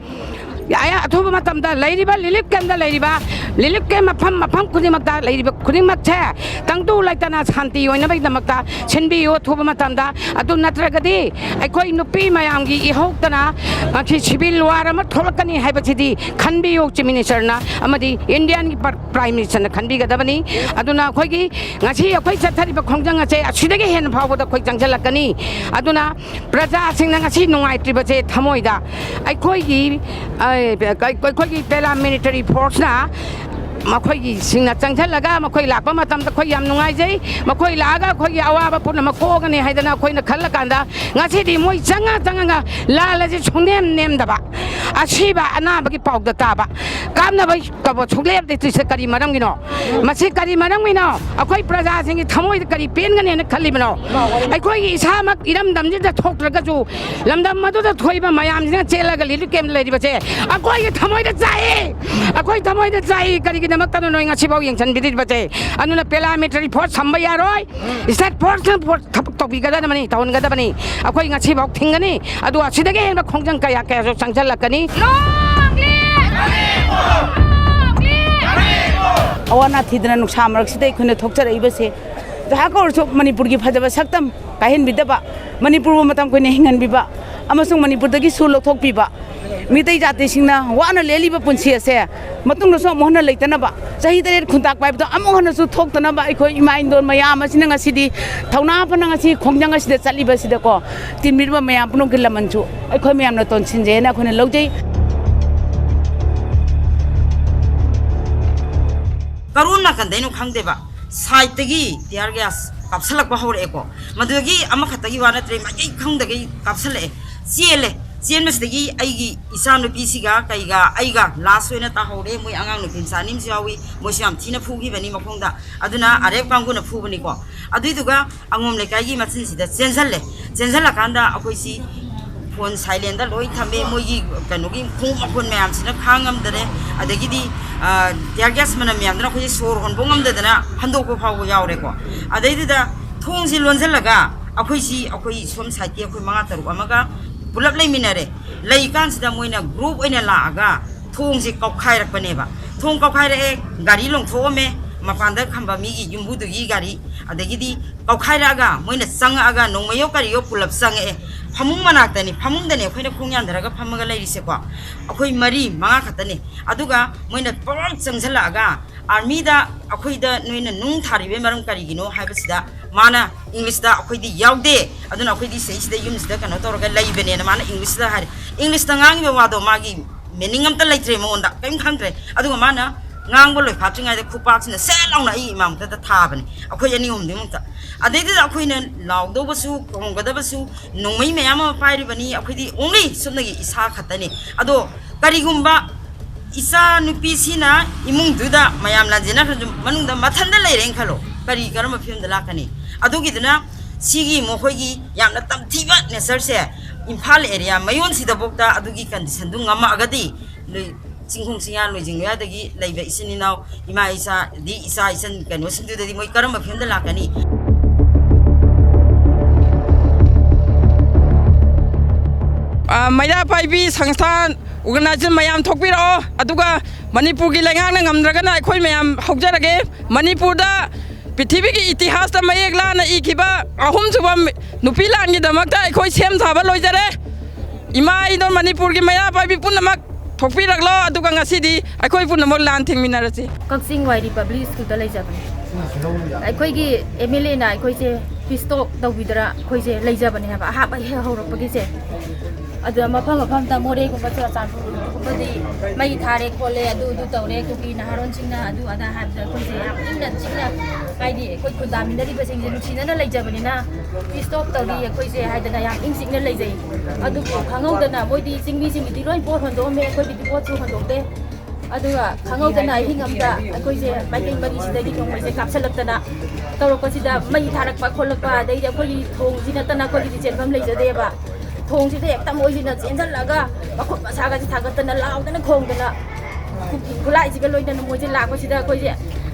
ꯑꯊꯨꯕ ꯃꯇꯝꯗ ꯂꯩꯔꯤꯕ ꯔꯤꯂꯤꯐ ꯀꯦꯝꯗ ꯂꯩꯔꯤꯕ ꯔꯤꯂꯤꯐ ꯀꯦꯝ ꯃꯐꯝ ꯃꯐꯝ ꯈꯨꯗꯤꯡꯃꯛꯇ ꯂꯩꯔꯤꯕ ꯈꯨꯗꯤꯡꯃꯛꯁꯦ ꯇꯪꯗꯨ ꯂꯩꯇꯥꯅ ꯁꯥꯟꯇꯤ ꯑꯣꯏꯅꯕꯒꯤꯗꯃꯛꯇ ꯁꯤꯟꯕꯤꯌꯨ ꯑꯊꯨꯕ ꯃꯇꯝꯗ꯫ ꯑꯗꯨ ꯅꯠꯇ꯭ꯔꯒꯗꯤ ꯑꯩꯈꯣꯏ ꯅꯨꯄꯤ ꯃꯌꯥꯝꯒꯤ ꯏꯍꯧꯇꯅ ꯉꯁꯤ ꯁꯤꯚꯤꯜ ꯋꯥꯔ ꯑꯃ ꯊꯣꯛꯂꯛꯀꯅꯤ ꯍꯥꯏꯕꯁꯤꯗꯤ ꯈꯟꯕꯤꯌꯨ꯫ ꯆꯤꯐ ꯃꯤꯅꯤꯁꯇꯔꯅ ꯑꯃꯗꯤ ꯏꯟꯗꯤꯌꯥꯟꯒꯤ ꯄ꯭ꯔ-, ꯄ꯭ꯔꯥꯏꯝ ꯃꯤꯅꯤꯁꯇꯔꯅ ꯈꯟꯕꯤꯒꯗꯕꯅꯤ꯫ ꯑꯗꯨꯅ ꯑꯩꯈꯣꯏꯒꯤ ꯉꯁꯤ ꯑꯩꯈꯣꯏ ꯆꯠꯊꯔꯤꯕ ꯈꯣꯡꯖꯪ ꯑꯁꯦ ꯑꯁꯤꯗꯒꯤ ꯍꯦꯟꯅ ꯐꯥꯎꯕꯗ ꯑꯩꯈꯣꯏ ꯆꯪꯁꯤꯜꯂꯛꯀꯅꯤ꯫ ꯑꯗꯨꯅ ꯄ꯭ꯔꯖꯥꯁꯤꯡꯅ ꯉꯁꯤ ꯅꯨꯡꯉꯥꯏꯇ꯭ꯔꯤꯕꯁꯦ ꯊꯃꯣꯏꯗ ꯑꯩꯈꯣꯏꯒꯤ, ꯑ, ꯑꯩꯈꯣꯏꯒꯤ ꯄꯦꯂꯥ ꯃꯤꯂꯤꯇꯔꯤ ꯐꯣꯔꯁꯅ ꯃꯈꯣꯏꯒꯤꯁꯤꯡꯅ ꯆꯪꯁꯤꯜꯂꯒ ꯃꯈꯣꯏ ꯂꯥꯛꯄ ꯃꯇꯝꯗ ꯑꯩꯈꯣꯏ ꯌꯥꯝ ꯅꯨꯡꯉꯥꯏꯖꯩ꯫ ꯃꯈꯣꯏ ꯂꯥꯛꯑꯒ ꯑꯩꯈꯣꯏꯒꯤ ꯑꯋꯥꯕ ꯄꯨꯝꯅꯃꯛ ꯀꯣꯛꯒꯅꯤ ꯍꯥꯏꯗꯅ ꯑꯩꯈꯣꯏꯅ ꯈꯜꯂꯀꯥꯟꯗ ꯉꯁꯤꯗꯤ ꯃꯣꯏ ꯆꯪꯉ ꯆꯪꯉꯒ ꯂꯥꯜ ꯑꯁꯤ ꯁꯨꯡꯅꯦꯝ ꯅꯦꯝꯗꯕ, ꯑꯁꯤꯕ ꯑꯅꯥꯕꯒꯤ ꯄꯥꯎꯗ ꯇꯥꯕ, ꯀꯥꯞꯅꯕ ꯀꯕꯣ ꯁꯨꯡꯂꯦꯞ ꯂꯦꯞꯇ꯭ꯔꯤꯁꯦ ꯀꯔꯤ ꯃꯔꯝꯒꯤꯅꯣ? ꯃꯁꯤ ꯀꯔꯤ ꯃꯔꯝꯒꯤꯅꯣ? ꯑꯩꯈꯣꯏ ꯄ꯭ꯔꯖꯥꯁꯤꯡꯒꯤ ꯊꯃꯣꯏꯗ ꯀꯔꯤ ꯄꯦꯟꯒꯅꯦꯅ ꯈꯜꯂꯤꯕꯅꯣ? ꯑꯩꯈꯣꯏꯒꯤ ꯏꯁꯥꯃꯛ ꯏꯔꯝꯗꯝꯁꯤꯗ ꯊꯣꯛꯇ꯭ꯔꯒꯁꯨ ꯂꯝꯗꯝ ꯑꯗꯨꯗ ꯊꯣꯛꯏꯕ ꯃꯌꯥꯝꯁꯤꯅ ꯆꯦꯜꯂꯒ ꯔꯤꯂꯤꯐ ꯀꯦꯝ ꯂꯩꯔꯤꯕꯁꯦ ꯑꯩꯈꯣꯏꯒꯤ ꯊꯃꯣꯏꯗ ꯆꯥꯛꯏ꯫ ꯑꯩꯈꯣꯏ ꯊꯃꯣꯏꯗ ꯆꯥꯛꯏ꯫ ꯀꯔꯤꯒꯤꯗꯃꯛꯇꯅꯣ ꯅꯣꯏ ꯉꯁꯤꯐꯥꯎ ꯌꯦꯡꯁꯤꯟꯕꯤꯗ꯭ꯔꯤꯕꯁꯦ? ꯑꯗꯨꯅ ꯄꯦꯂꯥ ꯃꯤꯂꯤꯇꯔꯤ ꯐꯣꯔꯁ ꯊꯝꯕ ꯌꯥꯔꯣꯏ꯫ ꯁ꯭ꯇꯦꯠ ꯐꯣꯔꯁꯅ ꯐꯣꯔꯁ ꯊꯕꯛ ꯇꯧꯕꯤꯒꯗꯕꯅꯤ, ꯇꯧꯍꯟꯒꯗꯕꯅꯤ꯫ ꯑꯩꯈꯣꯏ ꯉꯁꯤꯐꯥꯎ ꯊꯤꯡꯒꯅꯤ꯫ ꯑꯗꯨ ꯑꯁꯤꯗꯒꯤ ꯍꯦꯟꯕ ꯈꯣꯡꯖꯪ ꯀꯌꯥ ꯀꯌꯥꯁꯨ ꯆꯪꯁꯤꯜꯂꯛꯀꯅꯤ꯫ Long live! Long live! ꯑꯋꯥ ꯑꯅꯥ ꯊꯤꯗꯅ ꯅꯨꯡꯁꯥ ꯃꯔꯛꯁꯤꯗ ꯑꯩꯈꯣꯏꯅ ꯊꯣꯛꯆꯔꯛꯏꯕꯁꯦ ꯉꯥꯏꯍꯥꯛ ꯑꯣꯏꯔꯁꯨ ꯃꯅꯤꯄꯨꯔꯒꯤ ꯐꯖꯕ ꯁꯛꯇꯝ ꯀꯥꯏꯍꯟꯕꯤꯗꯕ, ꯃꯅꯤꯄꯨꯔꯕꯨ ꯃꯇꯝ ꯀꯨꯏꯅ ꯍꯤꯡꯍꯟꯕꯤꯕ ꯑꯃꯁꯨꯡ ꯃꯅꯤꯄꯨꯔꯗꯒꯤ ꯁꯨ ꯂꯧꯊꯣꯛꯄꯤꯕ, ꯃꯤꯇꯩ ꯖꯥꯇꯤꯁꯤꯡꯅ ꯋꯥꯅ ꯂꯦꯜꯂꯤꯕ ꯄꯨꯟꯁꯤ ꯑꯁꯦ ꯃꯇꯨꯡꯗꯁꯨ ꯑꯃꯨꯛ ꯍꯟꯅ ꯂꯩꯇꯅꯕ, ꯆꯍꯤ ꯇꯔꯦꯠ ꯈꯨꯟꯇꯥꯛ ꯄꯥꯏꯕꯗꯣ ꯑꯃꯨꯛ ꯍꯟꯅꯁꯨ ꯊꯣꯛꯇꯅꯕ ꯑꯩꯈꯣꯏ ꯏꯃꯥ ꯏꯟꯗꯣꯜ ꯃꯌꯥꯝ ꯑꯁꯤꯅ ꯉꯁꯤꯗꯤ ꯊꯧꯅꯥ ꯐꯅ ꯉꯁꯤ ꯈꯣꯡꯖꯪ ꯑꯁꯤꯗ ꯆꯠꯂꯤꯕꯁꯤꯗꯀꯣ, ꯇꯤꯟꯕꯤꯔꯤꯕ ꯃꯌꯥꯝ ꯄꯨꯝꯅꯃꯛꯀꯤ ꯂꯃꯟꯁꯨ ꯑꯩꯈꯣꯏ ꯃꯌꯥꯝꯅ ꯇꯣꯟꯁꯤꯟꯖꯩ ꯍꯥꯏꯅ ꯑꯩꯈꯣꯏꯅ ꯂꯧꯖꯩ꯫ ꯀꯔꯣꯝ ꯅꯥꯀꯟꯗꯩꯅꯣ ꯈꯪꯗꯦꯕ, ꯁꯥꯏꯠꯇꯒꯤ tear gas ꯀꯥꯞꯁꯜꯂꯛꯄ ꯍꯧꯔꯛꯑꯦꯀꯣ꯫ ꯃꯗꯨꯗꯒꯤ ꯑꯃꯈꯛꯇꯒꯤ ꯋꯥ ꯅꯠꯇ꯭ꯔꯦ, ꯃꯥꯏꯀꯩ ꯈꯪꯗꯒꯩ ꯀꯥꯞꯁꯜꯂꯛꯑꯦ꯫ ꯆꯦꯜꯂꯦ꯫ ꯆꯦꯟꯕꯁꯤꯗꯒꯤ ꯑꯩꯒꯤ ꯏꯆꯥ ꯅꯨꯄꯤꯁꯤꯒ ꯀꯩꯒ ꯑꯩꯒ last ꯑꯣꯏꯅ ꯇꯥꯍꯧꯔꯦ꯫ ꯃꯣꯏ ꯑꯉꯥꯡ ꯅꯨꯄꯤ ꯃꯆꯥ ꯑꯅꯤ ꯑꯃꯁꯨ ꯌꯥꯎꯏ, ꯃꯣꯏꯁꯨ ꯌꯥꯝ ꯊꯤꯅ ꯐꯨꯈꯤꯕꯅꯤ ꯃꯈꯣꯡꯗ꯫ ꯑꯗꯨꯅ ꯑꯔꯦꯞ ꯀꯥꯡꯕꯨꯅ ꯐꯨꯕꯅꯤꯀꯣ꯫ ꯑꯗꯨꯏꯗꯨꯒ ꯑꯉꯣꯝ ꯂꯩꯀꯥꯏꯒꯤ ꯃꯆꯤꯟꯁꯤꯗ ꯆꯦꯟꯁꯤꯜꯂꯦ꯫ ꯆꯦꯟꯁꯤꯜꯂꯀꯥꯟꯗ ꯑꯩꯈꯣꯏꯁꯤ phone silentꯗ ꯂꯣꯏ ꯊꯝꯃꯦ꯫ ꯃꯣꯏꯒꯤ ꯀꯩꯅꯣꯒꯤ ꯈꯣꯡꯎꯞ ꯃꯈꯣꯟ ꯃꯌꯥꯝꯁꯤꯅ ꯈꯥꯡ ꯉꯝꯗꯔꯦ꯫ ꯑꯗꯒꯤꯗꯤ, ꯑ, tear gas ꯃꯅꯝ ꯃꯌꯥꯝꯗꯨꯅ ꯑꯩꯈꯣꯏꯁꯦ ꯁꯣꯔ ꯍꯣꯟꯕ ꯉꯝꯗꯗꯅ ꯍꯟꯗꯣꯛꯄ ꯐꯥꯎꯕ ꯌꯥꯎꯔꯦꯀꯣ꯫ ꯑꯗꯩꯗꯨꯗ ꯊꯣꯡꯁꯦ ꯂꯣꯟꯁꯤꯜꯂꯒ ꯑꯩꯈꯣꯏꯁꯤ, ꯑꯩꯈꯣꯏ ꯁꯣꯝ sideꯀꯤ ꯑꯩꯈꯣꯏ ꯃꯉꯥ ꯇꯔꯨꯛ ꯑꯃꯒ ꯄꯨꯂꯞ ꯂꯩꯃꯤꯟꯅꯔꯦ꯫ ꯂꯩꯀꯥꯟꯁꯤꯗ ꯃꯣꯏꯅ group ꯑꯣꯏꯅ ꯂꯥꯛꯑꯒ ꯊꯣꯡꯁꯦ ꯀꯧꯈꯥꯏꯔꯛꯄꯅꯦꯕ꯫ ꯊꯣꯡ ꯀꯥꯎꯈꯥꯏꯔꯛꯑꯦ, ꯒꯥꯔꯤ ꯂꯣꯡꯊꯣꯛꯑꯝꯃꯦ, ꯃꯄꯥꯟꯗ ꯈꯝꯕ ꯃꯤꯒꯤ ꯌꯨꯝꯕꯨꯗꯨꯒꯤ ꯒꯥꯔꯤ, ꯑꯗꯒꯤꯗꯤ ꯀꯥꯎꯈꯥꯏꯔꯛꯑꯒ ꯃꯣꯏꯅ ꯆꯪꯉꯛꯑꯒ ꯅꯣꯡꯃꯩꯌꯣ ꯀꯔꯤꯌꯣ ꯄꯨꯂꯞ ꯆꯪꯉꯛꯑꯦ꯫ ꯐꯃꯨꯡ ꯃꯅꯥꯛꯇꯅꯤ, ꯐꯃꯨꯡꯗꯅꯤ ꯑꯩꯈꯣꯏꯅ ꯈꯣꯡ ꯌꯥꯟꯊꯔꯒ ꯐꯝꯃꯒ ꯂꯩꯔꯤꯁꯦꯀꯣ, ꯑꯩꯈꯣꯏ ꯃꯔꯤ ꯃꯉꯥ ꯈꯛꯇꯅꯤ꯫ ꯑꯗꯨꯒ ꯃꯣꯏꯅ ꯄꯪꯆꯪ ꯆꯪꯁꯤꯜꯂꯛꯑꯒ ꯑꯥꯔꯃꯤꯗ ꯑꯩꯈꯣꯏꯗ ꯅꯣꯏꯅ ꯅꯨꯡ ꯊꯥꯔꯤꯕꯒꯤ ꯃꯔꯝ ꯀꯔꯤꯒꯤꯅꯣ ꯍꯥꯏꯕꯁꯤꯗ ꯃꯥꯅ ꯏꯪꯂꯤꯁꯇ, "ꯑꯩꯈꯣꯏꯗꯤ ꯌꯥꯎꯗꯦ, ꯑꯗꯨꯅ ꯑꯩꯈꯣꯏꯗꯤ ꯁꯤꯗꯩꯁꯤꯗ ꯌꯨꯝꯁꯤꯗ ꯀꯩꯅꯣ ꯇꯧꯔꯒ ꯂꯩꯕꯅꯦꯅ" ꯃꯥꯅ ꯏꯪꯂꯤꯁꯇ ꯍꯥꯏꯔꯦ꯫ ꯏꯪꯂꯤꯁꯇ ꯉꯥꯡꯉꯤꯕ ꯋꯥꯗꯣ ꯃꯥꯒꯤ ꯃꯤꯅꯤꯡ ꯑꯝꯇ ꯂꯩꯇ꯭ꯔꯦ, ꯃꯉꯣꯟꯗ ꯀꯔꯤꯝ ꯈꯪꯗ꯭ꯔꯦ꯫ ꯑꯗꯨꯒ ꯃꯥꯅ ꯉꯥꯡꯕ ꯂꯣꯏ ꯐꯥꯠꯇ꯭ꯔꯤꯉꯩꯗ ꯈꯨꯄꯥꯛꯁꯤꯅ ꯁꯦꯠ ꯂꯥꯎꯅ ꯑꯩ ꯏꯃꯥꯃꯛꯇꯗ ꯊꯥꯕꯅꯦ, ꯑꯩꯈꯣꯏ ꯑꯅꯤ ꯑꯍꯨꯝꯗꯨꯃꯛꯇ꯫ ꯑꯗꯩꯗꯨꯗ ꯑꯩꯈꯣꯏꯅ ꯂꯥꯎꯗꯧꯕꯁꯨ, ꯈꯣꯡꯒꯗꯕꯁꯨ, ꯅꯣꯡꯃꯩ ꯃꯌꯥꯝ ꯑꯃ ꯄꯥꯏꯔꯤꯕꯅꯤ, ꯑꯩꯈꯣꯏꯗꯤ only ꯁꯨꯞꯅꯒꯤ ꯏꯁꯥ ꯈꯛꯇꯅꯤ꯫ ꯑꯗꯣ ꯀꯔꯤꯒꯨꯝꯕ ꯏꯆꯥ ꯅꯨꯄꯤꯁꯤꯅ ꯏꯃꯨꯡꯗꯨꯗ ꯃꯌꯥꯝ ꯂꯥꯟꯖꯦꯟꯅꯈ꯭ꯔꯁꯨ ꯃꯅꯨꯡꯗ ꯃꯊꯟꯇ ꯂꯩꯔꯦꯅ ꯈꯜꯂꯣ, ꯀꯔꯤ, ꯀꯔꯝꯕ ꯐꯤꯕꯝꯗ ꯂꯥꯛꯀꯅꯤ? ꯑꯗꯨꯒꯤꯗꯨꯅ ꯁꯤꯒꯤ ꯃꯈꯣꯏꯒꯤ ꯌꯥꯝꯅ ꯇꯝꯊꯤꯕ ꯅꯦꯆꯔꯁꯦ ꯏꯝꯐꯥꯜ ꯑꯦꯔꯤꯌꯥ ꯃꯌꯣꯟꯁꯤꯗꯕꯨꯛꯇ ꯑꯗꯨꯒꯤ ꯀꯟꯗꯤꯁꯟꯗꯨ ꯉꯝꯃꯛꯑꯒꯗꯤ ꯂꯣꯏ-, ꯆꯤꯡꯈꯣꯡ ꯆꯤꯡꯌꯥ ꯂꯣꯏꯖꯤꯡ ꯂꯣꯌꯥꯗꯒꯤ ꯂꯩꯕ ꯏꯆꯤꯟ ꯏꯅꯥꯎ, ꯏꯃꯥ ꯏꯆꯥ, ꯗꯤ ꯏꯆꯥ ꯏꯆꯟ ꯀꯩꯅꯣꯁꯤꯡꯗꯨꯗꯗꯤ ꯃꯣꯏ ꯀꯔꯝꯕ ꯐꯤꯕꯝꯗ ꯂꯥꯛꯀꯅꯤ? ꯑ, ꯃꯩꯔꯥ ꯄꯥꯏꯕꯤ ꯁꯪꯁꯊꯥꯟ, ꯑꯣꯔꯒꯅꯥꯏꯖꯦꯁꯟ ꯃꯌꯥꯝ ꯊꯣꯛꯄꯤꯔꯛꯑꯣ, ꯑꯗꯨꯒ ꯃꯅꯤꯄꯨꯔꯒꯤ ꯂꯩꯉꯥꯛꯅ ꯉꯝꯗ꯭ꯔꯒꯅ ꯑꯩꯈꯣꯏ ꯃꯌꯥꯝ ꯍꯧꯖꯔꯒꯦ꯫ ꯃꯅꯤꯄꯨꯔꯗ ꯄ꯭ꯔꯤꯊꯤꯕꯤꯒꯤ ꯏꯇꯤꯍꯥꯁꯇ ꯃꯌꯦꯛ ꯂꯥꯅ ꯏꯈꯤꯕ ꯑꯍꯨꯝꯁꯨꯕ ꯅꯨꯄꯤ ꯂꯥꯟꯒꯤꯗꯃꯛꯇ ꯑꯩꯈꯣꯏ ꯁꯦꯝ ꯁꯥꯕ ꯂꯣꯏꯖꯔꯦ꯫ ꯏꯃꯥ ꯏꯗꯣ ꯃꯅꯤꯄꯨꯔꯒꯤ ꯃꯩꯔꯥ ꯄꯥꯏꯕꯤ ꯄꯨꯝꯅꯃꯛ ꯊꯣꯛꯄꯤꯔꯛꯂꯣ, ꯑꯗꯨꯒ ꯉꯁꯤꯗꯤ ꯑꯩꯈꯣꯏ ꯄꯨꯝꯅꯃꯛ ꯂꯥꯟ ꯊꯤꯡꯃꯤꯟꯅꯔꯁꯤ꯫ ꯀꯛꯆꯤꯡ ꯋꯥꯏꯔꯤ ꯄꯕ꯭ꯂꯤꯛ ꯁ꯭ꯀꯨꯜꯗ ꯂꯩꯖꯕꯅꯦ꯫ ꯑꯩꯈꯣꯏꯒꯤ ꯑꯦꯝ ꯑꯦꯜ ꯑꯦꯅ ꯑꯩꯈꯣꯏꯁꯦ ꯄꯤꯁ ꯇꯣꯛ ꯇꯧꯕꯤꯗꯅ ꯑꯩꯈꯣꯏꯁꯦ ꯂꯩꯖꯕꯅꯦ ꯍꯥꯏꯕ, ꯑꯍꯥꯟꯕ ꯍꯦꯛ ꯍꯧꯔꯛꯄꯒꯤꯁꯦ꯫ ꯑꯗꯨꯗ ꯃꯐꯝ ꯃꯐꯝꯗ ꯃꯣꯔꯦꯒꯨꯝꯕ, ꯆꯨꯔꯆꯥꯟꯄꯨꯔꯒꯨꯝꯕꯗꯤ ꯃꯩ ꯊꯥꯔꯦ ꯈꯣꯠꯂꯦ, ꯑꯗꯨ ꯑꯗꯨ ꯇꯧꯔꯦ, ꯀꯨꯀꯤ ꯅꯍꯥꯔꯣꯟꯁꯤꯡꯅ ꯑꯗꯨ ꯑꯗꯥ ꯍꯥꯏꯕꯗ ꯑꯩꯈꯣꯏꯁꯦ ꯌꯥꯝ ꯏꯪꯅ ꯆꯤꯛꯅ, ꯍꯥꯏꯗꯤ ꯑꯩꯈꯣꯏ ꯈꯨꯟꯗꯥꯃꯤꯟꯅꯔꯤꯕꯁꯤꯡꯁꯦ ꯅꯨꯡꯁꯤꯅꯅ ꯂꯩꯖꯕꯅꯤꯅ ꯄꯤꯁ ꯇꯣꯛ ꯇꯧꯔꯤ ꯑꯩꯈꯣꯏꯁꯦ ꯍꯥꯏꯗꯅ ꯌꯥꯝ ꯏꯪ ꯆꯤꯛꯅ ꯂꯩꯖꯩ꯫ ꯑꯗꯨꯕꯨ ꯈꯪꯍꯧꯗꯅ ꯃꯣꯏꯗꯤ ꯆꯤꯡꯃꯤꯁꯤꯡꯒꯤꯗꯤ ꯂꯣꯏ ꯄꯣꯠ ꯍꯣꯟꯗꯣꯛꯑꯝꯃꯦ, ꯑꯩꯈꯣꯏꯒꯤꯗꯤ ꯄꯣꯠꯁꯨ ꯍꯣꯟꯗꯣꯛꯇꯦ꯫ ꯑꯗꯨꯒ ꯈꯪꯍꯧꯗꯅ ꯑꯍꯤꯡ ꯑꯃꯗ ꯑꯩꯈꯣꯏꯁꯦ ꯃꯥꯏꯀꯩ ꯃꯔꯤꯁꯤꯗꯒꯤ ꯅꯣꯡꯃꯩꯁꯦ ꯀꯥꯞꯁꯤꯜꯂꯛꯇꯅ ꯇꯧꯔꯛꯄꯁꯤꯗ ꯃꯩ ꯊꯥꯔꯛꯄ ꯈꯣꯠꯂꯛꯄ, ꯑꯗꯩꯗꯤ ꯑꯩꯈꯣꯏꯒꯤ ꯊꯣꯡꯁꯤ ꯅꯠꯇꯅ ꯑꯩꯈꯣꯏꯒꯤꯗꯤ ꯆꯦꯟꯐꯝ ꯂꯩꯖꯗꯦꯕ꯫ ꯊꯣꯡꯁꯤꯗ ꯍꯦꯛꯇ ꯃꯣꯏꯁꯤꯅ ꯆꯦꯟꯁꯤꯜꯂꯛꯑꯒ ꯃꯈꯨꯠ ꯃꯁꯥꯒꯁꯦ ꯊꯥꯡꯒꯠꯇꯅ ꯂꯥꯎꯗꯅ ꯈꯣꯡꯗꯅ ꯈꯨꯠꯂꯥꯏꯁꯤꯒ ꯂꯣꯏꯅꯅ ꯃꯣꯏꯁꯦ ꯂꯥꯛꯄꯁꯤꯗ ꯑꯩꯈꯣꯏꯁꯦ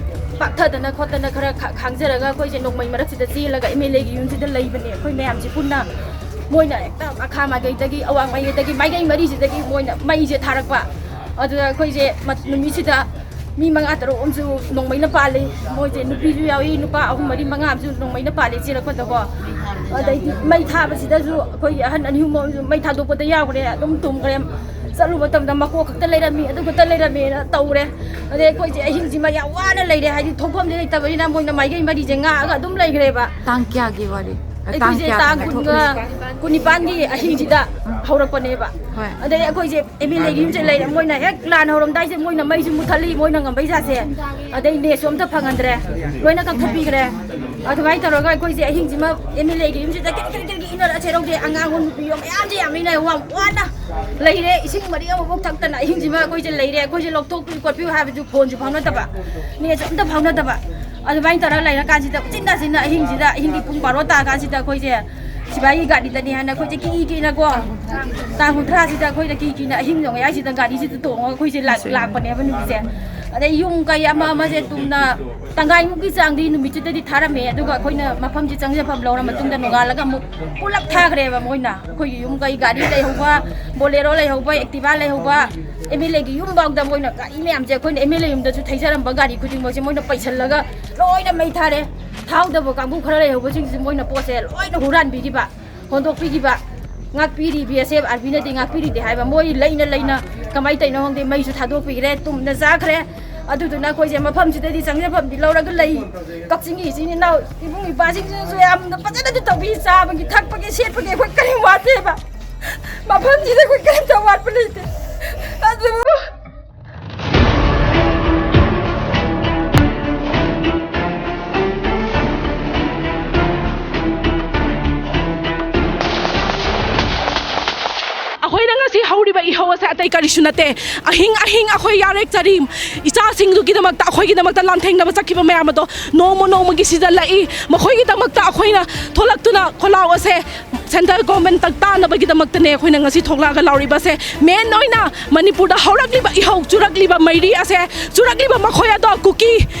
ꯄꯥꯛꯊꯗꯅ ꯈꯣꯠꯇꯅ ꯈꯔ ꯈꯥ-, ꯈꯥꯡꯖꯔꯒ ꯑꯩꯈꯣꯏꯁꯦ ꯅꯣꯡꯃꯩ ꯃꯔꯛꯁꯤꯗ ꯆꯦꯜꯂꯒ ꯑꯦꯝ ꯑꯦꯜ ꯑꯦꯒꯤ ꯌꯨꯝꯁꯤꯗ ꯂꯩꯕꯅꯦ ꯑꯩꯈꯣꯏ ꯃꯌꯥꯝꯁꯦ ꯄꯨꯟꯅ꯫ ꯃꯣꯏꯅ ꯍꯦꯛꯇ ꯃꯈꯥ ꯃꯥꯏꯀꯩꯗꯒꯤ, ꯑꯋꯥꯡ ꯃꯥꯏꯀꯩꯗꯒꯤ, ꯃꯥꯏꯀꯩ ꯃꯔꯤꯁꯤꯗꯒꯤ ꯃꯣꯏꯅ ꯃꯩꯁꯦ ꯊꯥꯔꯛꯄ꯫ ꯑꯗꯨꯗ ꯑꯩꯈꯣꯏꯁꯦ ꯃ-, ꯅꯨꯃꯤꯠꯁꯤꯗ ꯃꯤ ꯃꯉꯥ ꯇꯔꯨꯛ ꯑꯃꯁꯨ ꯅꯣꯡꯃꯩꯅ ꯄꯥꯜꯂꯤ꯫ ꯃꯣꯏꯁꯦ ꯅꯨꯄꯤꯁꯨ ꯌꯥꯎꯏ, ꯅꯨꯄꯥ ꯑꯍꯨꯝ ꯃꯔꯤ ꯃꯉꯥ ꯑꯃꯁꯨ ꯅꯣꯡꯃꯩꯅ ꯄꯥꯜꯂꯤ ꯆꯦꯜꯂꯛꯄꯗꯀꯣ꯫ ꯑꯗꯩꯗꯤ ꯃꯩ ꯊꯥꯕꯁꯤꯗꯁꯨ ꯑꯩꯈꯣꯏꯒꯤ ꯑꯍꯟ ꯑꯅꯤ ꯑꯍꯨꯝ ꯑꯃꯁꯨ ꯃꯩ ꯊꯥꯗꯣꯛꯄꯗ ꯌꯥꯎꯈ꯭ꯔꯦ, ꯑꯗꯨꯝ ꯇꯨꯝꯈ꯭ꯔꯦ꯫ ꯆꯠꯂꯨꯕ ꯃꯇꯝꯗ ꯃꯀꯣꯛ ꯈꯛꯇ ꯂꯩꯔꯝꯃꯤ, ꯑꯗꯨ ꯈꯛꯇ ꯂꯩꯔꯝꯃꯦꯅ ꯇꯧꯔꯦ꯫ ꯑꯗꯩ ꯑꯩꯈꯣꯏꯁꯦ ꯑꯍꯤꯡꯁꯤꯃ ꯌꯥꯝ ꯋꯥꯅ ꯂꯩꯔꯦ, ꯍꯥꯏꯗꯤ ꯊꯣꯛꯐꯝꯁꯦ ꯂꯩꯇꯕꯅꯤꯅ ꯃꯣꯏꯅ ꯃꯥꯏꯀꯩ ꯃꯔꯤꯁꯦ ꯉꯥꯛꯑꯒ ꯑꯗꯨꯝ ꯂꯩꯈ꯭ꯔꯦꯕ꯫ ꯇꯥꯡ ꯀꯌꯥꯒꯤ ꯋꯥꯔꯤ? ꯑ, ꯇꯥꯡ ꯑꯩꯈꯣꯏꯁꯦ ꯀꯌꯥꯗꯅꯣ ꯇꯥꯡ ꯀꯨꯟꯒ, ꯊꯣꯛꯂꯤꯁꯦ? ꯀꯨꯟꯅꯤꯄꯥꯟꯒꯤ ꯑꯍꯤꯡꯁꯤꯗ ꯍꯧꯔꯛꯄꯅꯦꯕ꯫ ꯍꯣꯏ꯫ ꯑꯗꯩ ꯑꯩꯈꯣꯏꯁꯦ ꯑꯦꯝ ꯑꯦꯜ ꯑꯦꯒꯤ ꯌꯨꯝꯁꯦ ꯂꯩꯔꯦ꯫ ꯃꯣꯏꯅ ꯍꯦꯛ ꯂꯥꯟ ꯍꯧꯔꯝꯗꯥꯏꯁꯦ ꯃꯣꯏꯅ ꯃꯩꯁꯨ ꯃꯨꯠꯊꯠꯂꯤ, ꯃꯣꯏꯅ ꯉꯝꯕꯩ ꯖꯥꯠꯁꯦ꯫ ꯑꯗꯩ ꯅꯦꯁꯁꯨ ꯑꯝꯇ ꯐꯪꯍꯟꯗ꯭ꯔꯦ, ꯂꯣꯏꯅ ꯀꯛꯊꯠꯄꯤꯈ꯭ꯔꯦ꯫ ꯑꯗꯨꯃꯥꯏꯅ ꯇꯧꯔꯒ ꯑꯩꯈꯣꯏꯁꯦ ꯑꯍꯤꯡꯁꯤꯃ ꯑꯦꯝ ꯑꯦꯜ ꯑꯦꯒꯤ ꯌꯨꯝꯁꯤꯗ ꯀꯤꯔꯤ ꯀꯤꯔꯤ ꯀꯤꯔꯤ ꯏꯟꯅꯔ ꯆꯦꯜꯍꯧꯗꯦ꯫ ꯑꯉꯥꯡ ꯅꯨꯄꯤ ꯃꯌꯥꯝꯁꯦ ꯌꯥꯝ ꯏꯟꯅ ꯌꯥꯝ ꯋꯥꯅ ꯂꯩꯔꯦ꯫ ꯏꯁꯤꯡ ꯃꯔꯤ ꯑꯃꯐꯥꯎ ꯊꯛꯇꯅ ꯑꯍꯤꯡꯁꯤꯃ ꯑꯩꯈꯣꯏꯁꯦ ꯂꯩꯔꯦ꯫ ꯑꯩꯈꯣꯏꯁꯦ ꯂꯧꯊꯣꯛꯄꯤꯌꯨ ꯈꯣꯠꯄꯤꯌꯨ ꯍꯥꯏꯕꯁꯨ ꯐꯣꯟꯁꯨ ꯐꯥꯎꯅꯗꯕ, ꯅꯦꯠꯁꯨ ꯑꯝꯇ ꯐꯥꯎꯅꯗꯕ꯫ ꯑꯗꯨꯃꯥꯏꯅ ꯇꯧꯔꯒ ꯂꯩꯔꯀꯥꯟꯁꯤꯗ ꯎꯆꯤꯟ ꯅꯥꯆꯤꯟꯅ ꯑꯍꯤꯡꯁꯤꯗ, ꯑꯍꯤꯡꯒꯤ ꯄꯨꯡ ꯕꯥꯔꯣ ꯇꯥꯔꯀꯥꯟꯁꯤꯗ ꯑꯩꯈꯣꯏꯁꯦ ꯁꯤꯐꯥꯏꯒꯤ ꯒꯥꯔꯤꯗꯅꯤ ꯍꯥꯏꯅ ꯑꯩꯈꯣꯏꯁꯦ ꯀꯤ ꯀꯤꯅꯀꯣ, ꯇꯥꯡ ꯀꯨꯟꯊ꯭ꯔꯥꯁꯤꯗ ꯑꯩꯈꯣꯏꯅ ꯀꯤ ꯀꯤꯅ ꯑꯍꯤꯡ ꯅꯣꯡꯌꯥꯏꯁꯤꯗ ꯒꯥꯔꯤꯁꯤꯗ ꯇꯣꯡꯉꯒ ꯑꯩꯈꯣꯏꯁꯦ ꯂꯥꯛ-, ꯂꯥꯛꯄꯅꯦꯕ ꯅꯨꯃꯤꯠꯁꯦ꯫ ꯑꯗꯩ ꯌꯨꯝ ꯀꯩ ꯑꯃ ꯑꯃꯁꯦ ꯇꯨꯝꯅ ꯇꯪꯈꯥꯏꯃꯨꯛꯀꯤ ꯆꯥꯡꯗꯤ ꯅꯨꯃꯤꯠꯇꯨꯗꯗꯤ ꯊꯥꯔꯝꯃꯦ꯫ ꯑꯗꯨꯒ ꯑꯩꯈꯣꯏꯅ ꯃꯐꯝꯁꯦ ꯆꯪꯖꯐꯝ ꯂꯧꯔ ꯃꯇꯨꯡꯗ ꯅꯣꯡꯉꯥꯜꯂꯒ ꯑꯃꯨꯛ ꯄꯨꯂꯞ ꯊꯥꯈ꯭ꯔꯦꯕ ꯃꯣꯏꯅ꯫ ꯑꯩꯈꯣꯏꯒꯤ ꯌꯨꯝ ꯀꯩ ꯒꯥꯔꯤ ꯂꯩꯍꯧꯕ, ꯕꯣꯂꯦꯔꯣ ꯂꯩꯍꯧꯕ, ꯑꯦꯛꯇꯤꯚꯥ ꯂꯩꯍꯧꯕ, ꯑꯦꯝ ꯑꯦꯜ ꯑꯦꯒꯤ ꯌꯨꯝꯐꯥꯎꯗ ꯃꯣꯏꯅ ꯒꯥꯔꯤ ꯃꯌꯥꯝꯁꯦ, ꯑꯩꯈꯣꯏꯅ ꯑꯦꯝ ꯑꯦꯜ ꯑꯦ ꯌꯨꯝꯗꯁꯨ ꯊꯩꯖꯔꯝꯕ ꯒꯥꯔꯤ ꯈꯨꯗꯤꯡꯃꯛꯁꯦ ꯃꯣꯏꯅ ꯄꯩꯁꯜꯂꯒ ꯂꯣꯏꯅ ꯃꯩ ꯊꯥꯔꯦ꯫ ꯊꯥꯍꯧꯗꯕ ꯀꯥꯡꯕꯨ ꯈꯔ ꯂꯩꯍꯧꯕꯁꯤꯡꯁꯤ ꯃꯣꯏꯅ ꯄꯣꯠꯁꯦ ꯂꯣꯏꯅ ꯍꯨꯔꯥꯟꯕꯤꯔꯤꯕ, ꯍꯣꯟꯗꯣꯛꯄꯤꯈꯤꯕ꯫ ꯉꯥꯛꯄꯤꯔꯤ, ꯕꯤ ꯑꯦꯁ ꯑꯦꯐ, ꯑꯥꯔꯃꯤꯅꯗꯤ ꯉꯥꯛꯄꯤꯔꯤꯗꯦ ꯍꯥꯏꯕ꯫ ꯃꯣꯏ ꯂꯩꯅ ꯂꯩꯅ ꯀꯃꯥꯏꯅ ꯇꯧꯔꯤꯅꯣ ꯈꯪꯗꯦ, ꯃꯩꯁꯨ ꯊꯥꯗꯣꯛꯄꯤꯈ꯭ꯔꯦ, ꯇꯨꯝꯅ ꯆꯥꯈ꯭ꯔꯦ꯫ ꯑꯗꯨꯗꯨꯅ ꯑꯩꯈꯣꯏꯁꯦ ꯃꯐꯝꯁꯤꯗꯗꯤ ꯆꯪꯖꯐꯝꯗꯤ ꯂꯧꯔꯒ ꯂꯩ꯫ ꯀꯛꯆꯤꯡꯒꯤ ꯏꯆꯤꯟ ꯏꯅꯥꯎ ꯏꯕꯨꯡ ꯏꯄ꯭ꯋꯥꯁꯤꯡꯁꯤꯅꯁꯨ ꯌꯥꯝꯅ ꯐꯖꯅꯗꯤ ꯇꯧꯕꯤ꯫ ꯆꯥꯕꯒꯤ ꯊꯛꯄꯒꯤ ꯁꯦꯠꯄꯒꯤ ꯑꯩꯈꯣꯏ ꯀꯔꯤꯝ ꯋꯥꯠꯇꯦꯕ꯫ ꯃꯐꯝꯁꯤꯗ ꯑꯩꯈꯣꯏ ꯀꯔꯤꯝꯇ ꯋꯥꯠꯄ ꯂꯩꯇꯦ꯫ ꯑꯗꯨꯕꯨ ꯑꯩꯈꯣꯏꯅ ꯉꯁꯤ ꯍꯧꯔꯤꯕ ꯏꯍꯧ ꯑꯁꯦ ꯑꯇꯩ ꯀꯔꯤꯁꯨ ꯅꯠꯇꯦ꯫ ꯑꯍꯤꯡ ꯑꯍꯤꯡ ꯑꯩꯈꯣꯏ ꯌꯥꯔꯦꯛꯆꯔꯤ꯫ ꯏꯆꯥꯁꯤꯡꯗꯨꯒꯤꯗꯃꯛꯇ, ꯑꯩꯈꯣꯏꯒꯤꯗꯃꯛꯇ ꯂꯥꯟꯊꯦꯡꯅꯕ ꯆꯠꯈꯤꯕ ꯃꯌꯥꯝ ꯑꯗꯣ ꯅꯣꯡꯃ ꯅꯣꯡꯃꯒꯤ ꯁꯤꯖꯜꯂꯛꯏ꯫ ꯃꯈꯣꯏꯒꯤꯗꯃꯛꯇ ꯑꯩꯈꯣꯏꯅ ꯊꯣꯛꯂꯛꯇꯨꯅ ꯈꯣꯜꯂꯥꯎ ꯑꯁꯦ ꯁꯦꯟꯇ꯭ꯔꯦꯜ ꯒꯣꯔꯃꯦꯟꯇ ꯇꯥꯅꯕꯒꯤꯗꯃꯛꯇꯅꯦ ꯑꯩꯈꯣꯏꯅ ꯉꯁꯤ ꯊꯣꯛꯂꯛꯑꯒ ꯂꯥꯎꯔꯤꯕꯁꯦ꯫ ꯃꯦꯟ ꯑꯣꯏꯅ ꯃꯅꯤꯄꯨꯔꯗ ꯍꯧꯔꯛꯂꯤꯕ ꯏꯍꯧ, ꯆꯨꯔꯛꯂꯤꯕ ꯃꯩꯔꯤ ꯑꯁꯦ, ꯆꯨꯔꯛꯂꯤꯕ ꯃꯈꯣꯏ ꯑꯗꯣ ꯀꯨꯀꯤ,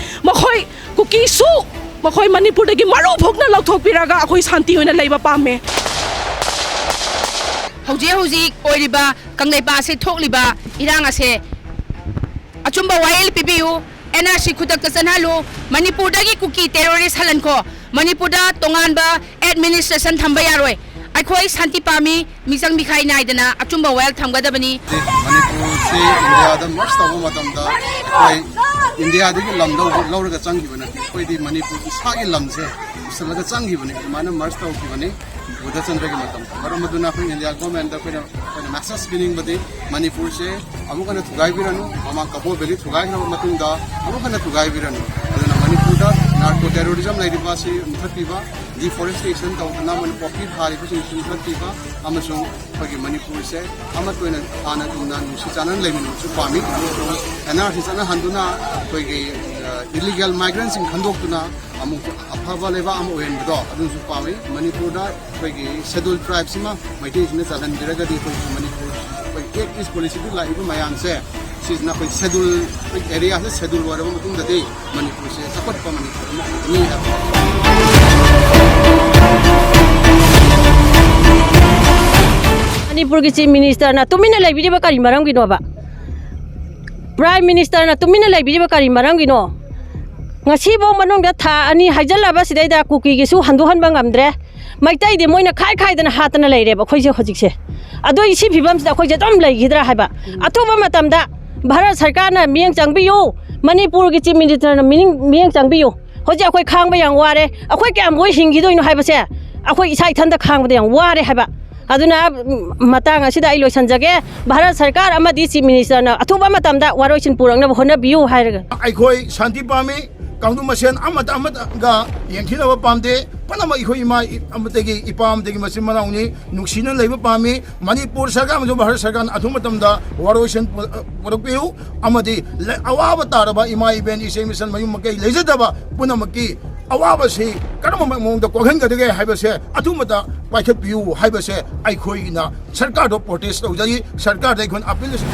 ꯃꯈꯣꯏ ꯀꯨꯀꯤꯁꯨ ꯃꯈꯣꯏ ꯃꯅꯤꯄꯨꯔꯗꯒꯤ ꯃꯔꯨ ꯐꯨꯛꯅ ꯂꯧꯊꯣꯛꯄꯤꯔꯒ ꯑꯩꯈꯣꯏ ꯁꯥꯟꯇꯤ ꯑꯣꯏꯅ ꯂꯩꯕ ꯄꯥꯝꯃꯦ꯫ ꯍꯧꯖꯤꯛ ꯍꯧꯖꯤꯛ ꯑꯣꯏꯔꯤꯕ ꯀꯪꯂꯩꯄꯥꯛ ꯑꯁꯤ ꯊꯣꯛꯂꯤꯕ ꯏꯔꯥꯡ ꯑꯁꯦ ꯑꯆꯨꯝꯕ ꯋꯥꯌꯦꯜ ꯄꯤꯕꯤꯌꯨ꯫ ꯑꯦꯟ ꯑꯥꯔ ꯁꯤ ꯈꯨꯗꯛꯇ ꯆꯠꯍꯜꯂꯨ꯫ ꯃꯅꯤꯄꯨꯔꯗꯒꯤ ꯀꯨꯀꯤ ꯇꯦꯔꯣꯔꯤꯁ ꯍꯜꯍꯟꯈꯣ꯫ ꯃꯅꯤꯄꯨꯔꯗ ꯇꯣꯉꯥꯟꯕ ꯑꯦꯗꯃꯤꯅꯤꯁꯇ꯭ꯔꯦꯁꯟ ꯊꯝꯕ ꯌꯥꯔꯣꯏ꯫ ꯑꯩꯈꯣꯏ ꯁꯥꯟꯇꯤ ꯄꯥꯝꯃꯤ꯫ ꯃꯤꯆꯪ ꯃꯤꯈꯥꯏ ꯅꯥꯏꯗꯅ ꯑꯆꯨꯝꯕ ꯋꯥꯌꯦꯜ ꯊꯝꯒꯗꯕꯅꯤ꯫ ꯃꯅꯤꯄꯨꯔꯁꯤ ꯏꯟꯗꯤꯌꯥꯗ ꯃꯔꯁ ꯇꯧꯕ ꯃꯇꯝꯗ ꯑꯩꯈꯣꯏ ꯏꯟꯗꯤꯌꯥꯗꯒꯤ ꯂꯝ ꯂꯧ-, ꯂꯧꯔꯒ ꯆꯪꯈꯤꯕ ꯅꯠꯇꯦ꯫ ꯑꯩꯈꯣꯏꯗꯤ ꯃꯅꯤꯄꯨꯔ ꯏꯁꯥꯒꯤ ꯂꯝꯁꯦ ꯄꯨꯁꯜꯂꯒ ꯆꯪꯈꯤꯕꯅꯤ꯫ ꯑꯗꯨꯃꯥꯏꯅ ꯃꯔꯁ ꯇꯧꯈꯤꯕꯅꯤ ꯕꯨꯙꯆꯟꯗ꯭ꯔꯒꯤ ꯃꯇꯝꯗ꯫ ꯃꯔꯝ ꯑꯗꯨꯅ ꯑꯩꯈꯣꯏ ꯏꯟꯗꯤꯌꯥ ꯒꯣꯔꯃꯦꯟꯗ ꯑꯩꯈꯣꯏꯅ, ꯑꯩꯈꯣꯏꯅ ꯃꯦꯁꯦꯖ ꯄꯤꯅꯤꯡꯕꯗꯤ ꯃꯅꯤꯄꯨꯔꯁꯦ ꯑꯃꯨꯛ ꯍꯟꯅ ꯊꯨꯒꯥꯏꯕꯤꯔꯅꯨ꯫ ꯃꯃꯥꯡ ꯀꯕꯣ ꯚꯦꯂꯤ ꯊꯨꯒꯥꯏꯈ꯭ꯔꯕ ꯃꯇꯨꯡꯗ ꯑꯃꯨꯛ ꯍꯟꯅ ꯊꯨꯒꯥꯏꯕꯤꯔꯅꯨ꯫ ꯑꯗꯨꯅ ꯃꯅꯤꯄꯨꯔꯗ ꯅꯥꯔꯀꯣ ꯇꯦꯔꯣꯔꯤꯖꯝ ꯂꯩꯔꯤꯕ ꯑꯁꯤ ꯃꯨꯊꯠꯄꯤꯕ, ꯗꯤꯐꯣꯔꯦꯁꯇꯦꯁꯟ ꯇꯧꯗꯅ ꯃꯅꯤ-, ꯄꯣꯄꯤ ꯊꯥꯔꯤꯕꯁꯤꯡꯁꯤ ꯃꯨꯊꯠꯄꯤꯕ ꯑꯃꯁꯨꯡ ꯑꯩꯈꯣꯏꯒꯤ ꯃꯅꯤꯄꯨꯔꯁꯦ ꯑꯃꯠꯇ ꯑꯣꯏꯅ ꯍꯥꯟꯅꯒꯨꯝꯅ ꯅꯨꯡꯁꯤ ꯆꯥꯟꯅꯅ ꯂꯩꯃꯤꯟꯅꯕꯁꯨ ꯄꯥꯝꯃꯤ꯫ ꯑꯃꯁꯨꯡ ꯑꯦꯟ ꯑꯥꯔ ꯁꯤ ꯆꯠꯅꯍꯟꯗꯨꯅ ꯑꯩꯈꯣꯏꯒꯤ, ꯑ, ꯏꯂꯤꯒꯦꯜ ꯃꯥꯏꯒ꯭ꯔꯦꯟꯁꯤꯡ ꯈꯟꯗꯣꯛꯇꯨꯅ ꯑꯃꯨꯛ ꯑꯐꯕ ꯂꯩꯕꯥꯛ ꯑꯃ ꯑꯣꯏꯍꯟꯕꯗꯣ ꯑꯗꯨꯁꯨ ꯄꯥꯝꯃꯤ꯫ ꯃꯅꯤꯄꯨꯔꯗ ꯑꯩꯈꯣꯏꯒꯤ ꯁꯦꯗꯨꯜ ꯇ꯭ꯔꯥꯏꯕꯁꯤꯃ ꯃꯩꯇꯩꯁꯤꯅ ꯆꯜꯍꯟꯕꯤꯔꯒꯗꯤ ꯑꯩꯈꯣꯏ ꯃꯅꯤꯄꯨꯔ, ꯑꯩꯈꯣꯏ ꯑꯦꯛ ꯏꯁ ꯄꯣꯂꯤꯁꯤꯗ ꯂꯥꯛꯏꯕ ꯃꯌꯥꯝꯁꯦ ꯁꯤꯁꯤꯅ ꯑꯩꯈꯣꯏ ꯁꯦꯗꯨꯜ, ꯑꯩꯈꯣꯏ ꯑꯦꯔꯤꯌꯥꯁꯦ ꯁꯦꯗꯨꯜ ꯑꯣꯏꯔꯕ ꯃꯇꯨꯡꯗꯗꯤ ꯃꯅꯤꯄꯨꯔꯁꯦ ꯆꯥꯎꯈꯠꯄ ꯃꯅꯤꯄꯨꯔ ꯑꯃ ꯑꯣꯏꯒꯅꯤ ꯍꯥꯏꯕ꯫ ꯃꯅꯤꯄꯨꯔꯒꯤ ꯆꯤꯐ ꯃꯤꯅꯤꯁꯇꯔꯅ ꯇꯨꯃꯤꯟꯅ ꯂꯩꯕꯤꯔꯤꯕ ꯀꯔꯤ ꯃꯔꯝꯒꯤꯅꯣꯕ? ꯄ꯭ꯔꯥꯏꯝ ꯃꯤꯅꯤꯁꯇꯔꯅ ꯇꯨꯃꯤꯟꯅ ꯂꯩꯕꯤꯔꯤꯕ ꯀꯔꯤ ꯃꯔꯝꯒꯤꯅꯣ? ꯉꯁꯤꯐꯥꯎ ꯃꯅꯨꯡꯗ ꯊꯥ ꯑꯅꯤ ꯍꯥꯏꯖꯜꯂꯕ ꯁꯤꯗꯩꯗ ꯀꯨꯀꯤꯒꯤꯁꯨ ꯍꯟꯗꯣꯛꯍꯟꯕ ꯉꯝꯗ꯭ꯔꯦ꯫ ꯃꯩꯇꯩꯗꯤ ꯃꯣꯏꯅ ꯈꯥꯏ ꯈꯥꯏꯗꯅ ꯍꯥꯠꯇꯅ ꯂꯩꯔꯦꯕ ꯑꯩꯈꯣꯏꯁꯦ ꯍꯧꯖꯤꯛꯁꯦ꯫ ꯑꯗꯣ ꯁꯤ ꯐꯤꯕꯝꯁꯤꯗ ꯑꯩꯈꯣꯏꯁꯦ ꯑꯗꯨꯝ ꯂꯩꯈꯤꯗ꯭ꯔꯥ ꯍꯥꯏꯕ? ꯑꯊꯨꯕ ꯃꯇꯝꯗ ꯚꯥꯔꯠ ꯁꯔꯀꯥꯔꯅ ꯃꯤꯠꯌꯦꯡ ꯆꯪꯕꯤꯌꯨ, ꯃꯅꯤꯄꯨꯔꯒꯤ ꯆꯤꯐ ꯃꯤꯅꯤꯁꯇꯔꯅ ꯃꯤꯅꯤꯡ-, ꯃꯤꯠꯌꯦꯡ ꯆꯪꯕꯤꯌꯨ꯫ ꯍꯧꯖꯤꯛ ꯑꯩꯈꯣꯏ ꯈꯥꯡꯕ ꯌꯥꯝ ꯋꯥꯔꯦ꯫ ꯑꯩꯈꯣꯏ ꯀꯌꯥꯝ ꯀꯨꯏ ꯍꯤꯡꯈꯤꯗꯣꯏꯅꯣ ꯍꯥꯏꯕꯁꯦ ꯑꯩꯈꯣꯏ ꯏꯁꯥ ꯏꯊꯟꯇ ꯈꯥꯡꯕꯗ ꯌꯥꯝ ꯋꯥꯔꯦ ꯍꯥꯏꯕ꯫ ꯑꯗꯨꯅ, ꯎꯝ, ꯃꯇꯥꯡ ꯑꯁꯤꯗ ꯑꯩ ꯂꯣꯏꯁꯤꯟꯖꯒꯦ꯫ ꯚꯥꯔꯠ ꯁꯔꯀꯥꯔ ꯑꯃꯗꯤ ꯆꯤꯐ ꯃꯤꯅꯤꯁꯇꯔꯅ ꯑꯊꯨꯕ ꯃꯇꯝꯗ ꯋꯥꯔꯣꯏꯁꯤꯟ ꯄꯨꯔꯛꯅꯕ ꯍꯣꯠꯅꯕꯤꯌꯨ ꯍꯥꯏꯔꯒ꯫ ꯑꯩꯈꯣꯏ ꯁꯥꯟꯇꯤ ꯄꯥꯝꯃꯤ꯫ ꯀꯥꯡꯂꯨꯞ ꯃꯁꯦꯟ ꯑꯃꯠꯇ ꯑꯃꯠꯇꯒ ꯌꯦꯡꯊꯤꯅꯕ ꯄꯥꯝꯗꯦ꯫ ꯄꯨꯝꯅꯃꯛ ꯑꯩꯈꯣꯏ ꯏꯃꯥ ꯑꯃꯗꯒꯤ, ꯏꯄꯥ ꯑꯃꯗꯒꯤ ꯃꯆꯤꯟ ꯃꯅꯥꯎꯅꯤ꯫ ꯅꯨꯡꯁꯤꯅ ꯂꯩꯕ ꯄꯥꯝꯃꯤ꯫ ꯃꯅꯤꯄꯨꯔ ꯁꯔꯀꯥꯔ ꯑꯃꯁꯨꯡ ꯚꯥꯔꯠ ꯁꯔꯀꯥꯔꯅ ꯑꯊꯨꯕ ꯃꯇꯝꯗ ꯋꯥꯔꯣꯏꯁꯤꯟ ꯄꯨ-, ꯄꯨꯔꯛꯄꯤꯌꯨ ꯑꯃꯗꯤ ꯂ-, ꯑꯋꯥꯕ ꯇꯥꯔꯕ ꯏꯃꯥ ꯏꯕꯦꯟ, ꯏꯆꯦ ꯃꯤꯆꯟ, ꯃꯌꯨꯝ ꯃꯀꯩ ꯂꯩꯖꯗꯕ ꯄꯨꯝꯅꯃꯛꯀꯤ ꯑꯋꯥꯕꯁꯤ ꯀꯔꯝꯕ ꯃꯑꯣꯡꯗ ꯀꯣꯛꯍꯟꯒꯗꯒꯦ ꯍꯥꯏꯕꯁꯦ ꯑꯊꯨꯕꯗ ꯄꯥꯏꯈꯠꯄꯤꯌꯨ ꯍꯥꯏꯕꯁꯦ ꯑꯩꯈꯣꯏꯅ ꯁꯔꯀꯥꯔꯗ ꯄ꯭ꯔꯣꯇꯦꯁ ꯇꯧꯖꯔꯤ꯫ ꯁꯔꯀꯥꯔꯗ ꯑꯩꯈꯣꯏꯅ ꯑꯄꯤꯜ ꯑꯁꯤ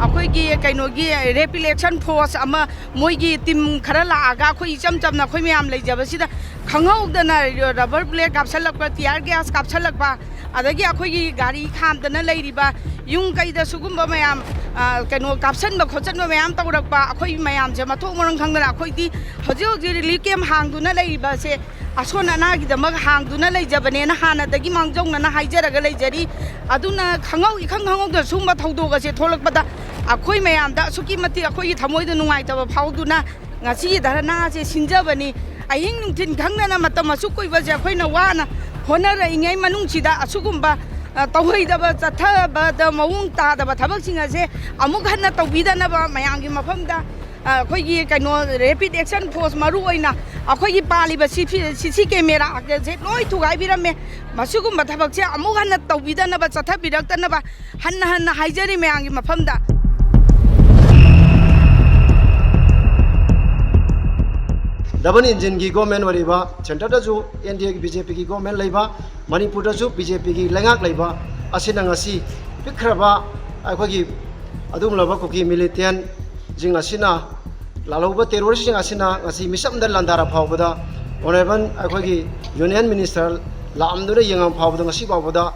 ꯑꯩꯈꯣꯏꯒꯤ ꯀꯩꯅꯣꯒꯤ rapid action force ꯑꯃ, ꯃꯣꯏꯒꯤ team ꯈꯔ ꯂꯥꯛꯑꯒ ꯑꯩꯈꯣꯏ ꯏꯆꯝ ꯆꯝꯅ ꯑꯩꯈꯣꯏ ꯃꯌꯥꯝ ꯂꯩꯖꯕꯁꯤꯗ ꯈꯪꯍꯧꯗꯅ rubber bullet ꯀꯥꯞꯁꯜꯂꯛꯄ, tear gas ꯀꯥꯞꯁꯜꯂꯛꯄ, ꯑꯗꯒꯤ ꯑꯩꯈꯣꯏꯒꯤ ꯒꯥꯔꯤ ꯈꯥꯝꯗꯅ ꯂꯩꯔꯤꯕ, ꯌꯨꯝ ꯀꯩꯗ ꯁꯤꯒꯨꯝꯕ ꯃꯌꯥꯝ, ꯑ, ꯀꯩꯅꯣ, ꯀꯥꯞꯁꯟꯕ ꯈꯣꯠꯆꯟꯕ ꯃꯌꯥꯝ ꯇꯧꯔꯛꯄ, ꯑꯩꯈꯣꯏ ꯃꯌꯥꯝꯁꯦ ꯃꯊꯣꯡ ꯃꯔꯝ ꯈꯪꯗꯅ ꯑꯩꯈꯣꯏꯗꯤ ꯍꯧꯖꯤꯛ ꯍꯧꯖꯤꯛ relief camp ꯍꯥꯡꯗꯨꯅ ꯂꯩꯔꯤꯕꯁꯦ ꯑꯁꯣꯟ ꯑꯅꯥꯒꯤꯗꯃꯛ ꯍꯥꯡꯗꯨꯅ ꯂꯩꯖꯕꯅꯦꯅ ꯍꯥꯟꯅꯗꯒꯤ ꯃꯥꯡꯖꯧꯅꯅ ꯍꯥꯏꯖꯔꯒ ꯂꯩꯖꯔꯤ꯫ ꯑꯗꯨꯅ ꯈꯪꯍꯧ-, ꯏꯈꯪ ꯈꯪꯍꯧꯗꯅ ꯁꯤꯒꯨꯝꯕ ꯊꯧꯗꯣꯛ ꯑꯁꯦ ꯊꯣꯛꯂꯛꯄꯗ ꯑꯩꯈꯣꯏ ꯃꯌꯥꯝꯗ ꯑꯁꯨꯛꯀꯤ ꯃꯇꯤꯛ ꯑꯩꯈꯣꯏꯒꯤ ꯊꯃꯣꯏꯗ ꯅꯨꯡꯉꯥꯏꯇꯕ ꯐꯥꯎꯗꯨꯅ ꯉꯁꯤꯒꯤ ꯙꯔꯅꯥ ꯑꯁꯦ ꯁꯤꯟꯖꯕꯅꯤ꯫ ꯑꯍꯤꯡ ꯅꯨꯡꯊꯤꯜ ꯈꯪꯗꯅ ꯃꯇꯝ ꯑꯁꯨꯛ ꯀꯨꯏꯕꯁꯦ ꯑꯩꯈꯣꯏꯅ ꯋꯥꯅ ꯍꯣꯠꯅꯔꯛꯏꯉꯩ ꯃꯅꯨꯡꯁꯤꯗ ꯑꯁꯤꯒꯨꯝꯕ, ꯑ, ꯇꯧꯍꯩꯗꯕ, ꯆꯠꯊꯕꯗ ꯃꯑꯣꯡ ꯇꯥꯗꯕ ꯊꯕꯛꯁꯤꯡ ꯑꯁꯦ ꯑꯃꯨꯛ ꯍꯟꯅ ꯇꯧꯕꯤꯗꯅꯕ ꯃꯌꯥꯝꯒꯤ ꯃꯐꯝꯗ, ꯑ, ꯑꯩꯈꯣꯏꯒꯤ ꯀꯩꯅꯣ, rapid action force, ꯃꯔꯨ ꯑꯣꯏꯅ ꯑꯩꯈꯣꯏꯒꯤ ꯄꯥꯜꯂꯤꯕ ꯁꯤ ꯐꯤ-, ꯁꯤ ꯁꯤ camera ꯁꯦ ꯂꯣꯏ ꯊꯨꯒꯥꯏꯕꯤꯔꯝꯃꯦ꯫ ꯃꯁꯤꯒꯨꯝꯕ ꯊꯕꯛꯁꯦ ꯑꯃꯨꯛ ꯍꯟꯅ ꯇꯧꯕꯤꯗꯅꯕ, ꯆꯠꯊꯕꯤꯔꯛꯇꯅꯕ ꯍꯟꯅ ꯍꯟꯅ ꯍꯥꯏꯖꯔꯤ ꯃꯌꯥꯝꯒꯤ ꯃꯐꯝꯗ꯫ Double engine ꯒꯤ government ꯑꯣꯏꯔꯤꯕ, centre ꯗꯁꯨ N D A ꯒꯤ, B J P ꯒꯤ government ꯂꯩꯕ, ꯃꯅꯤꯄꯨꯔꯗꯁꯨ B J P ꯒꯤ ꯂꯩꯉꯥꯛ ꯂꯩꯕ ꯑꯁꯤꯅ ꯉꯁꯤ ꯄꯤꯛꯈ꯭ꯔꯕ ꯑꯩꯈꯣꯏꯒꯤ ꯑꯗꯨꯒꯨꯝꯂꯕ ꯀꯨꯀꯤ militant ꯁꯤꯡ ꯑꯁꯤꯅ, ꯂꯥꯜꯍꯧꯕ terrorist ꯁꯤꯡ ꯑꯁꯤꯅ ꯉꯁꯤ ꯃꯤꯆꯝꯗ ꯂꯥꯟꯗꯥꯔ ꯐꯥꯎꯕꯗ, Honourable ꯑꯩꯈꯣꯏꯒꯤ Union Minister ꯂꯥꯛꯑꯝꯗꯨꯅ ꯌꯦꯡꯉꯝ ꯐꯥꯎꯕꯗ, ꯉꯁꯤ ꯐꯥꯎꯕꯗ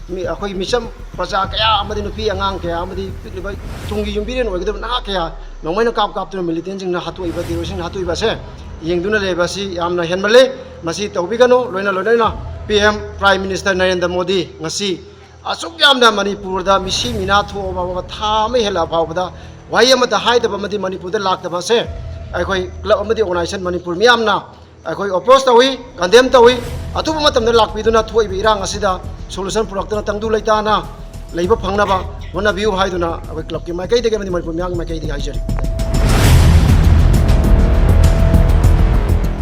ꯃꯤ, ꯑꯩꯈꯣꯏꯒꯤ ꯃꯤꯆꯝ ꯄ꯭ꯔꯖꯥ ꯀꯌꯥ ꯑꯃꯗꯤ ꯅꯨꯄꯤ ꯑꯉꯥꯡ ꯀꯌꯥ ꯑꯃꯗꯤ ꯄꯤꯛꯂꯤꯕ ꯇꯨꯡꯒꯤ ꯌꯨꯝꯕꯤꯔꯦꯟ ꯑꯣꯏꯒꯗꯕ ꯅꯍꯥ ꯀꯌꯥ ꯅꯣꯡꯃꯩꯅ ꯀꯥꯞ ꯀꯥꯞꯇꯨꯅ militant ꯁꯤꯡꯅ ꯍꯥꯠꯇꯣꯛꯏꯕ, terrorist ꯁꯤꯡꯅ ꯍꯥꯠꯇꯣꯛꯏꯕ ꯑꯁꯦ ꯌꯦꯡꯗꯨꯅ ꯂꯩꯕ ꯑꯁꯤ ꯌꯥꯝꯅ ꯍꯦꯟꯃꯜꯂꯦ꯫ ꯃꯁꯤ ꯇꯧꯕꯤꯒꯅꯨ꯫ ꯂꯣꯏꯅ ꯂꯣꯏꯅꯅ P M Prime Minister Narendra Modi ꯉꯁꯤ ꯑꯁꯨꯛ ꯌꯥꯝꯅ ꯃꯅꯤꯄꯨꯔꯗ ꯃꯤꯁꯤ ꯃꯤꯅꯥ ꯊꯣꯛꯑꯕ ꯊꯥ ꯑꯃ ꯍꯦꯜꯂꯛꯑ ꯐꯥꯎꯕꯗ ꯋꯥꯍꯩ ꯑꯃꯠꯇ ꯍꯥꯏꯗꯕ ꯑꯃꯗꯤ ꯃꯅꯤꯄꯨꯔꯗ ꯂꯥꯛꯇꯕ ꯑꯁꯦ ꯑꯩꯈꯣꯏ club ꯑꯃꯗꯤ organisation ꯃꯅꯤꯄꯨꯔ ꯃꯤꯌꯥꯝꯅ ꯑꯩꯈꯣꯏ oppose ꯇꯧꯏ, condemn ꯇꯧꯏ꯫ ꯑꯊꯨꯕ ꯃꯇꯝꯗ ꯂꯥꯛꯄꯤꯗꯨꯅ ꯊꯣꯛꯏꯕ ꯏꯔꯥꯡ ꯑꯁꯤꯗ solution ꯄꯨꯔꯛꯇꯨꯅ ꯇꯪꯗꯨ ꯂꯩꯇꯥꯅ ꯂꯩꯕ ꯐꯪꯅꯕ ꯍꯣꯠꯅꯕꯤꯌꯨ ꯍꯥꯏꯗꯨꯅ ꯑꯩꯈꯣꯏ club ꯀꯤ ꯃꯥꯏꯀꯩꯗꯒꯤ ꯑꯃꯗꯤ ꯃꯅꯤꯄꯨꯔ ꯃꯤꯌꯥꯝꯒꯤ ꯃꯥꯏꯀꯩꯗꯒꯤ ꯍꯥꯏꯖꯔꯤ꯫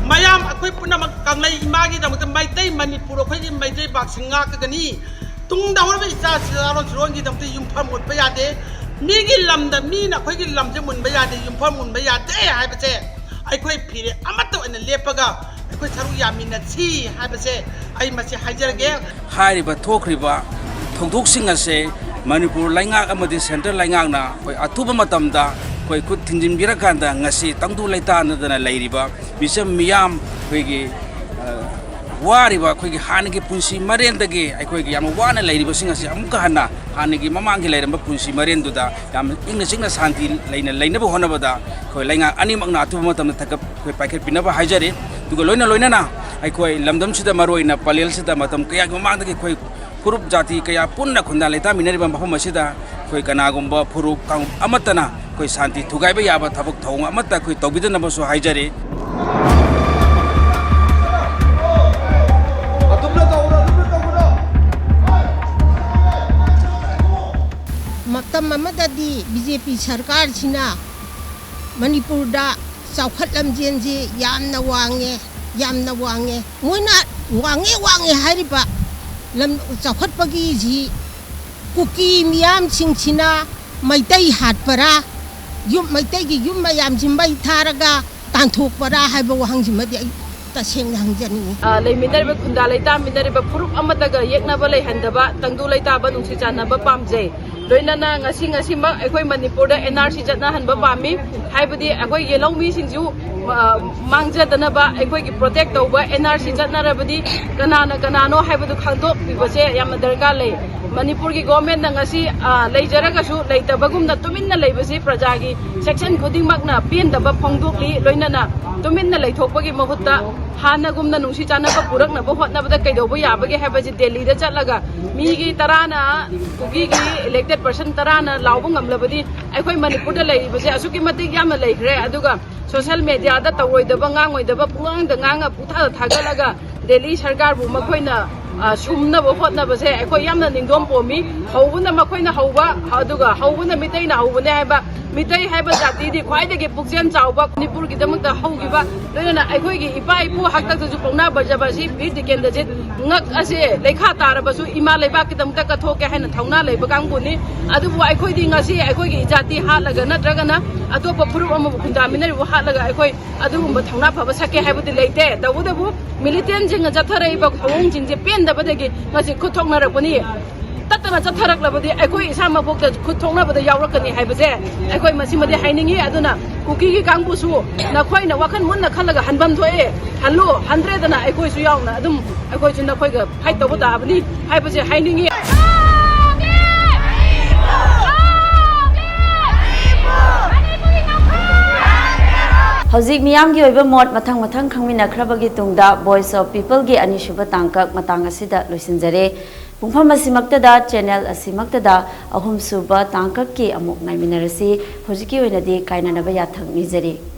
ꯃꯌꯥꯝ ꯑꯩꯈꯣꯏ ꯄꯨꯝꯅꯃꯛ ꯀꯪꯂꯩ ꯏꯃꯥꯒꯤꯗꯃꯛꯇ ꯃꯩꯇꯩ ꯃꯅꯤꯄꯨꯔ ꯑꯩꯈꯣꯏꯒꯤ ꯃꯩꯇꯩ ꯄꯥꯛꯁꯤ ꯉꯥꯛꯀꯒꯅꯤ꯫ ꯇꯨꯡꯗ ꯍꯧꯔꯤꯕ ꯏꯆꯥ ꯏꯆꯥꯔꯣꯟ ꯁꯨꯔꯣꯟꯒꯤꯗꯃꯛꯇ ꯌꯨꯝꯐꯝ ꯃꯨꯟꯕ ꯌꯥꯗꯦ꯫ ꯃꯤꯒꯤ ꯂꯝꯗ ꯃꯤꯅ ꯑꯩꯈꯣꯏꯒꯤ ꯂꯝꯁꯦ ꯃꯨꯟꯕ ꯌꯥꯗꯦ, ꯌꯨꯝꯐꯝ ꯃꯨꯟꯕ ꯌꯥꯗꯦ ꯍꯥꯏꯕꯁꯦ ꯑꯩꯈꯣꯏ ꯐꯤꯔꯦꯞ ꯑꯃꯠꯇ ꯑꯣꯏꯅ ꯂꯦꯞꯄꯒ ꯑꯩꯈꯣꯏ ꯁꯔꯨꯛ ꯌꯥꯃꯤꯟꯅꯁꯤ ꯍꯥꯏꯕꯁꯦ ꯑꯩ ꯃꯁꯤ ꯍꯥꯏꯖꯔꯒꯦ꯫ ꯍꯥꯏꯔꯤꯕ ꯊꯣꯛꯈ꯭ꯔꯤꯕ ꯊꯧꯗꯣꯛꯁꯤꯡ ꯑꯁꯦ ꯃꯅꯤꯄꯨꯔ ꯂꯩꯉꯥꯛ ꯑꯃꯗꯤ ꯁꯦꯟꯇ꯭ꯔꯦꯜ ꯂꯩꯉꯥꯛꯅ ꯑꯩꯈꯣꯏ ꯑꯊꯨꯕ ꯃꯇꯝꯗ ꯑꯩꯈꯣꯏ ꯈꯨꯠ ꯊꯤꯡꯖꯤꯟꯕꯤꯔꯀꯥꯟꯗ ꯉꯁꯤ ꯇꯪꯗꯨ ꯂꯩꯇꯥꯗꯅ ꯂꯩꯔꯤꯕ ꯃꯤꯆꯝ ꯃꯤꯌꯥꯝ ꯑꯩꯈꯣꯏꯒꯤ, ꯑ, ꯋꯥꯔꯤꯕ ꯑꯩꯈꯣꯏꯒꯤ ꯍꯥꯟꯅꯒꯤ ꯄꯨꯟꯁꯤ ꯃꯔꯦꯟꯗꯒꯤ ꯑꯩꯈꯣꯏꯒꯤ ꯌꯥꯝꯅ ꯋꯥꯅ ꯂꯩꯔꯤꯕꯁꯤꯡ ꯑꯁꯤ ꯑꯃꯨꯛꯀ ꯍꯟꯅ ꯍꯥꯟꯅꯒꯤ ꯃꯃꯥꯡꯒꯤ ꯂꯩꯔꯝꯕ ꯄꯨꯟꯁꯤ ꯃꯔꯦꯟꯗꯨꯗ ꯌꯥꯝꯅ ꯏꯪꯅ ꯆꯤꯛꯅ ꯁꯥꯟꯇꯤ ꯂꯩꯅ ꯂꯩꯅꯕ ꯍꯣꯠꯅꯕꯗ ꯑꯩꯈꯣꯏ ꯂꯩꯉꯥꯛ ꯑꯅꯤꯃꯛꯅ ꯑꯊꯨꯕ ꯃꯇꯝꯗ ꯊꯥꯒꯠ-, ꯑꯩꯈꯣꯏ ꯄꯥꯏꯈꯠꯄꯤꯅꯕ ꯍꯥꯏꯖꯔꯤ꯫ ꯑꯗꯨꯒ ꯂꯣꯏꯅ ꯂꯣꯏꯅꯅ ꯑꯩꯈꯣꯏ ꯂꯝꯗꯝꯁꯤꯗ, ꯃꯔꯨꯑꯣꯏꯅ ꯄꯂꯦꯜꯁꯤꯗ ꯃꯇꯝ ꯀꯌꯥꯒꯤ ꯃꯃꯥꯡꯗꯒꯤ ꯑꯩꯈꯣꯏ ꯐꯨꯔꯨꯞ ꯖꯥꯇꯤ ꯀꯌꯥ ꯄꯨꯟꯅ ꯈꯨꯟꯗꯥ ꯂꯩꯇꯥꯃꯤꯟꯅꯔꯤꯕ ꯃꯐꯝ ꯑꯁꯤꯗ ꯑꯩꯈꯣꯏ ꯀꯅꯥꯒꯨꯝꯕ ꯐꯨꯔꯨꯞ ꯀꯥꯡꯂꯨꯞ ꯑꯃꯠꯇꯅ ꯑꯩꯈꯣꯏ ꯁꯥꯟꯇꯤ ꯊꯨꯒꯥꯏꯕ ꯌꯥꯕ ꯊꯕꯛ ꯊꯧꯑꯣꯡ ꯑꯃꯠꯇ ꯑꯩꯈꯣꯏ ꯇꯧꯕꯤꯗꯅꯕꯁꯨ ꯍꯥꯏꯖꯔꯤ꯫ ꯃꯇꯝ ꯑꯃꯗꯗꯤ ꯕꯤ ꯖꯦ ꯄꯤ ꯁꯔꯀꯥꯔꯁꯤꯅ ꯃꯅꯤꯄꯨꯔꯗ ꯆꯥꯎꯈꯠ ꯂꯝꯖꯦꯟꯁꯤ ꯌꯥꯝꯅ ꯋꯥꯡꯉꯦ, ꯌꯥꯝꯅ ꯋꯥꯡꯉꯦ꯫ ꯃꯣꯏꯅ ꯋꯥꯡꯉꯦ, ꯋꯥꯡꯉꯦ ꯍꯥꯏꯔꯤꯕ ꯂꯝ ꯆꯥꯎꯈꯠꯄꯒꯤꯁꯤ ꯀꯨꯀꯤ ꯃꯤꯌꯥꯝꯁꯤꯡꯁꯤꯅ ꯃꯩꯇꯩ ꯍꯥꯠꯄꯔꯥ, ꯌꯨꯝ, ꯃꯩꯇꯩꯒꯤ ꯌꯨꯝ ꯃꯌꯥꯝꯁꯤ ꯃꯩ ꯊꯥꯔꯒ ꯇꯥꯟꯊꯣꯛꯄꯔꯥ ꯍꯥꯏꯕ ꯋꯥꯍꯪꯁꯤꯃꯗꯤ ꯑꯩ ꯇꯁꯦꯡꯅ ꯍꯪꯖꯅꯤꯡꯉꯤ꯫ ꯑ, ꯂꯩꯃꯤꯟꯅꯔꯤꯕ, ꯈꯨꯟꯗꯥ ꯂꯩꯇꯥꯃꯤꯟꯅꯔꯤꯕ ꯐꯨꯔꯨꯞ ꯑꯃꯠꯇꯒ ꯌꯦꯛꯅꯕ ꯂꯩꯍꯟꯗꯕ, ꯇꯪꯗꯨ ꯂꯩꯇꯥꯕ, ꯅꯨꯡꯁꯤ ꯆꯥꯟꯅꯕ ꯄꯥꯝꯖꯩ꯫ ꯂꯣꯏꯅꯅ ꯉꯁꯤ, ꯉꯁꯤꯃꯛ ꯑꯩꯈꯣꯏ ꯃꯅꯤꯄꯨꯔꯗ ꯑꯦꯟ ꯑꯥꯔ ꯁꯤ ꯆꯠꯅꯍꯟꯕ ꯄꯥꯝꯃꯤ꯫ ꯍꯥꯏꯕꯗꯤ ꯑꯩꯈꯣꯏ ꯌꯦꯜꯍꯧꯃꯤꯁꯤꯡꯁꯨ, ꯑ, ꯃꯥꯡꯖꯗꯅꯕ ꯑꯩꯈꯣꯏꯒꯤ ꯄ꯭ꯔꯣꯇꯦꯛ ꯇꯧꯕ, ꯑꯦꯟ ꯑꯥꯔ ꯁꯤ ꯆꯠꯅꯔꯕꯗꯤ ꯀꯅꯥꯅ ꯀꯅꯥꯅꯣ ꯍꯥꯏꯕꯗꯨ ꯈꯪꯗꯣꯛꯄꯤꯕꯁꯦ ꯌꯥꯝꯅ ꯗꯔꯀꯥꯔ ꯂꯩ꯫ ꯃꯅꯤꯄꯨꯔꯒꯤ ꯒꯣꯔꯃꯦꯟꯅ ꯉꯁꯤ, ꯑ, ꯂꯩꯖꯔꯒꯁꯨ ꯂꯩꯇꯕꯒꯨꯝꯅ ꯇꯨꯃꯤꯟꯅ ꯂꯩꯕꯁꯤ ꯄ꯭ꯔꯖꯥꯒꯤ ꯁꯦꯛꯁꯟ ꯈꯨꯗꯤꯡꯃꯛꯅ ꯄꯦꯟꯗꯕ ꯐꯣꯡꯗꯣꯛꯂꯤ꯫ ꯂꯣꯏꯅꯅ ꯇꯨꯃꯤꯟꯅ ꯂꯩꯊꯣꯛꯄꯒꯤ ꯃꯍꯨꯠꯇ ꯍꯥꯟꯅꯒꯨꯝꯅ ꯅꯨꯡꯁꯤ ꯆꯥꯟꯅꯕ ꯄꯨꯔꯛꯅꯕ ꯍꯣꯠꯅꯕꯗ ꯀꯩꯗꯧꯕ ꯌꯥꯕꯒꯦ ꯍꯥꯏꯕꯁꯤ ꯗꯦꯜꯂꯤꯗ ꯆꯠꯂꯒ ꯃꯤꯒꯤ ꯇꯔꯥꯅ, ꯀꯨꯀꯤꯒꯤ ꯏꯂꯦꯛꯇꯦꯠ ꯄꯔꯁꯟ ꯇꯔꯥꯅ ꯂꯥꯎꯕ ꯉꯝꯂꯕꯗꯤ ꯑꯩꯈꯣꯏ ꯃꯅꯤꯄꯨꯔꯗ ꯂꯩꯔꯤꯕꯁꯦ ꯑꯁꯨꯛꯀꯤ ꯃꯇꯤꯛ ꯌꯥꯝꯅ ꯂꯩꯈ꯭ꯔꯦ꯫ ꯑꯗꯨꯒ ꯁꯣꯁꯦꯜ ꯃꯦꯗꯤꯌꯥꯗ ꯇꯧꯔꯣꯏꯗꯕ, ꯉꯥꯡꯉꯣꯏꯗꯕ ꯄꯨꯡꯉꯥꯡꯗ ꯉꯥꯡꯉ ꯄꯨꯡꯊꯥꯗ ꯊꯥꯒꯠꯂꯒ ꯗꯦꯜꯂꯤ ꯁꯔꯀꯥꯔꯕꯨ ꯃꯈꯣꯏꯅ, ꯑ, ꯁꯨꯝꯅꯕ ꯍꯣꯠꯅꯕꯁꯦ ꯑꯩꯈꯣꯏ ꯌꯥꯝꯅ ꯅꯤꯡꯗꯣꯝ ꯄꯣꯝꯃꯤ꯫ ꯍꯧꯕꯅ ꯃꯈꯣꯏꯅ ꯍꯧꯕ, ꯑꯗꯨꯒ ꯍꯧꯕꯅ ꯃꯤꯇꯩꯅ ꯍꯧꯕꯅꯦ ꯍꯥꯏꯕ, ꯃꯤꯇꯩ ꯍꯥꯏꯕ ꯖꯥꯇꯤꯗꯤ ꯈ꯭ꯋꯥꯏꯗꯒꯤ ꯄꯨꯛꯆꯦꯜ ꯆꯥꯎꯕ, ꯃꯅꯤꯄꯨꯔꯒꯤꯗꯃꯛꯇ ꯍꯧꯈꯤꯕ, ꯂꯣꯏꯅꯅ ꯑꯩꯈꯣꯏꯒꯤ ꯏꯄꯥ ꯏꯄꯨ ꯍꯥꯛꯇꯛꯇꯁꯨ ꯄꯥꯎꯅꯥ ꯕ꯭ꯔꯖꯕꯥꯁꯤ ꯕꯤꯔ ꯇꯤꯀꯦꯟꯗ꯭ꯔꯖꯤꯠ ꯉꯛ ꯑꯁꯦ ꯂꯩꯈꯥ ꯇꯥꯔꯕꯁꯨ ꯏꯃꯥ ꯂꯩꯕꯥꯛꯀꯤꯗꯃꯛꯇ ꯀꯠꯊꯣꯛꯀꯦ ꯍꯥꯏꯅ ꯊꯧꯅꯥ ꯂꯩꯕ ꯀꯥꯡꯕꯨꯅꯤ꯫ ꯑꯗꯨꯕꯨ ꯑꯩꯈꯣꯏꯗꯤ ꯉꯁꯤ ꯑꯩꯈꯣꯏꯒꯤ ꯏꯖꯥꯇꯤ ꯍꯥꯠꯂꯒ ꯅꯠꯇ꯭ꯔꯒꯅ ꯑꯇꯣꯞꯄ ꯐꯨꯔꯨꯞ ꯑꯃꯕꯨ ꯈꯨꯟꯗꯥꯃꯤꯟꯅꯔꯤꯕ ꯍꯥꯠꯂꯒ ꯑꯩꯈꯣꯏ ꯑꯗꯨꯒꯨꯝꯕ ꯊꯧꯅꯥ ꯐꯕ ꯁꯛꯀꯦ ꯍꯥꯏꯕꯗꯤ ꯂꯩꯇꯦ꯫ ꯇꯧꯕꯇꯕꯨ ꯃꯤꯂꯤꯇꯦꯟꯁꯤꯡꯅ ꯆꯠꯊꯔꯛꯏꯕ ꯊꯧꯑꯣꯡꯁꯤꯡꯁꯦ ꯄꯦꯟꯗꯕꯗꯒꯤ ꯉꯁꯤ ꯈꯨꯠ ꯊꯣꯛꯅꯔꯛꯄꯅꯤ꯫ ꯇꯠꯇꯅ ꯆꯠꯊꯔꯛꯂꯕꯗꯤ ꯑꯩꯈꯣꯏ ꯏꯁꯥ ꯃꯄꯣꯛꯇ ꯈꯨꯠ ꯊꯣꯛꯅꯕꯗ ꯌꯥꯎꯔꯛꯀꯅꯤ ꯍꯥꯏꯕꯁꯦ ꯑꯩꯈꯣꯏ ꯃꯁꯤꯃꯗꯤ ꯍꯥꯏꯅꯤꯡꯉꯤ꯫ ꯑꯗꯨꯅ ꯀꯨꯀꯤꯒꯤ ꯀꯥꯡꯕꯨꯁꯨ ꯅꯈꯣꯏꯅ ꯋꯥꯈꯜ ꯃꯨꯟꯅ ꯈꯜꯂꯒ ꯍꯟꯐꯝ ꯊꯣꯛꯑꯦ, ꯍꯜꯂꯨ, ꯍꯟꯗ꯭ꯔꯦꯗꯅ ꯑꯩꯈꯣꯏꯁꯨ ꯌꯥꯎꯅ ꯑꯗꯨꯝ ꯑꯩꯈꯣꯏꯁꯨ ꯅꯈꯣꯏꯒ ꯐꯥꯏꯠ ꯇꯧꯕ ꯇꯥꯕꯅꯤ ꯍꯥꯏꯕꯁꯦ ꯍꯥꯏꯅꯤꯡꯉꯤ꯫ ꯍꯧꯖꯤꯛ ꯃꯤꯌꯥꯝꯒꯤ ꯑꯣꯏꯕ ꯃꯣꯠ ꯃꯊꯪ ꯃꯊꯪ ꯈꯪꯃꯤꯟꯅꯈ꯭ꯔꯕꯒꯤ ꯇꯨꯡꯗ Voice of Peopleꯒꯤ ꯑꯅꯤꯁꯨꯕ ꯇꯥꯡꯀꯛ ꯃꯇꯥꯡ ꯑꯁꯤꯗ ꯂꯣꯏꯁꯤꯟꯖꯔꯦ꯫ ꯄꯨꯡꯐꯝ ꯑꯁꯤꯃꯛꯇꯗ, ꯆꯦꯅꯦꯜ ꯑꯁꯤꯃꯛꯇꯗ ꯑꯍꯨꯝꯁꯨꯕ ꯇꯥꯡꯀꯛꯀꯤ ꯑꯃꯨꯛ ꯉꯥꯏꯃꯤꯟꯅꯔꯁꯤ꯫ ꯍꯧꯖꯤꯛꯀꯤ ꯑꯣꯏꯅꯗꯤ ꯀꯥꯏꯅꯅꯕ ꯌꯥꯊꯪ ꯅꯤꯖꯔꯤ꯫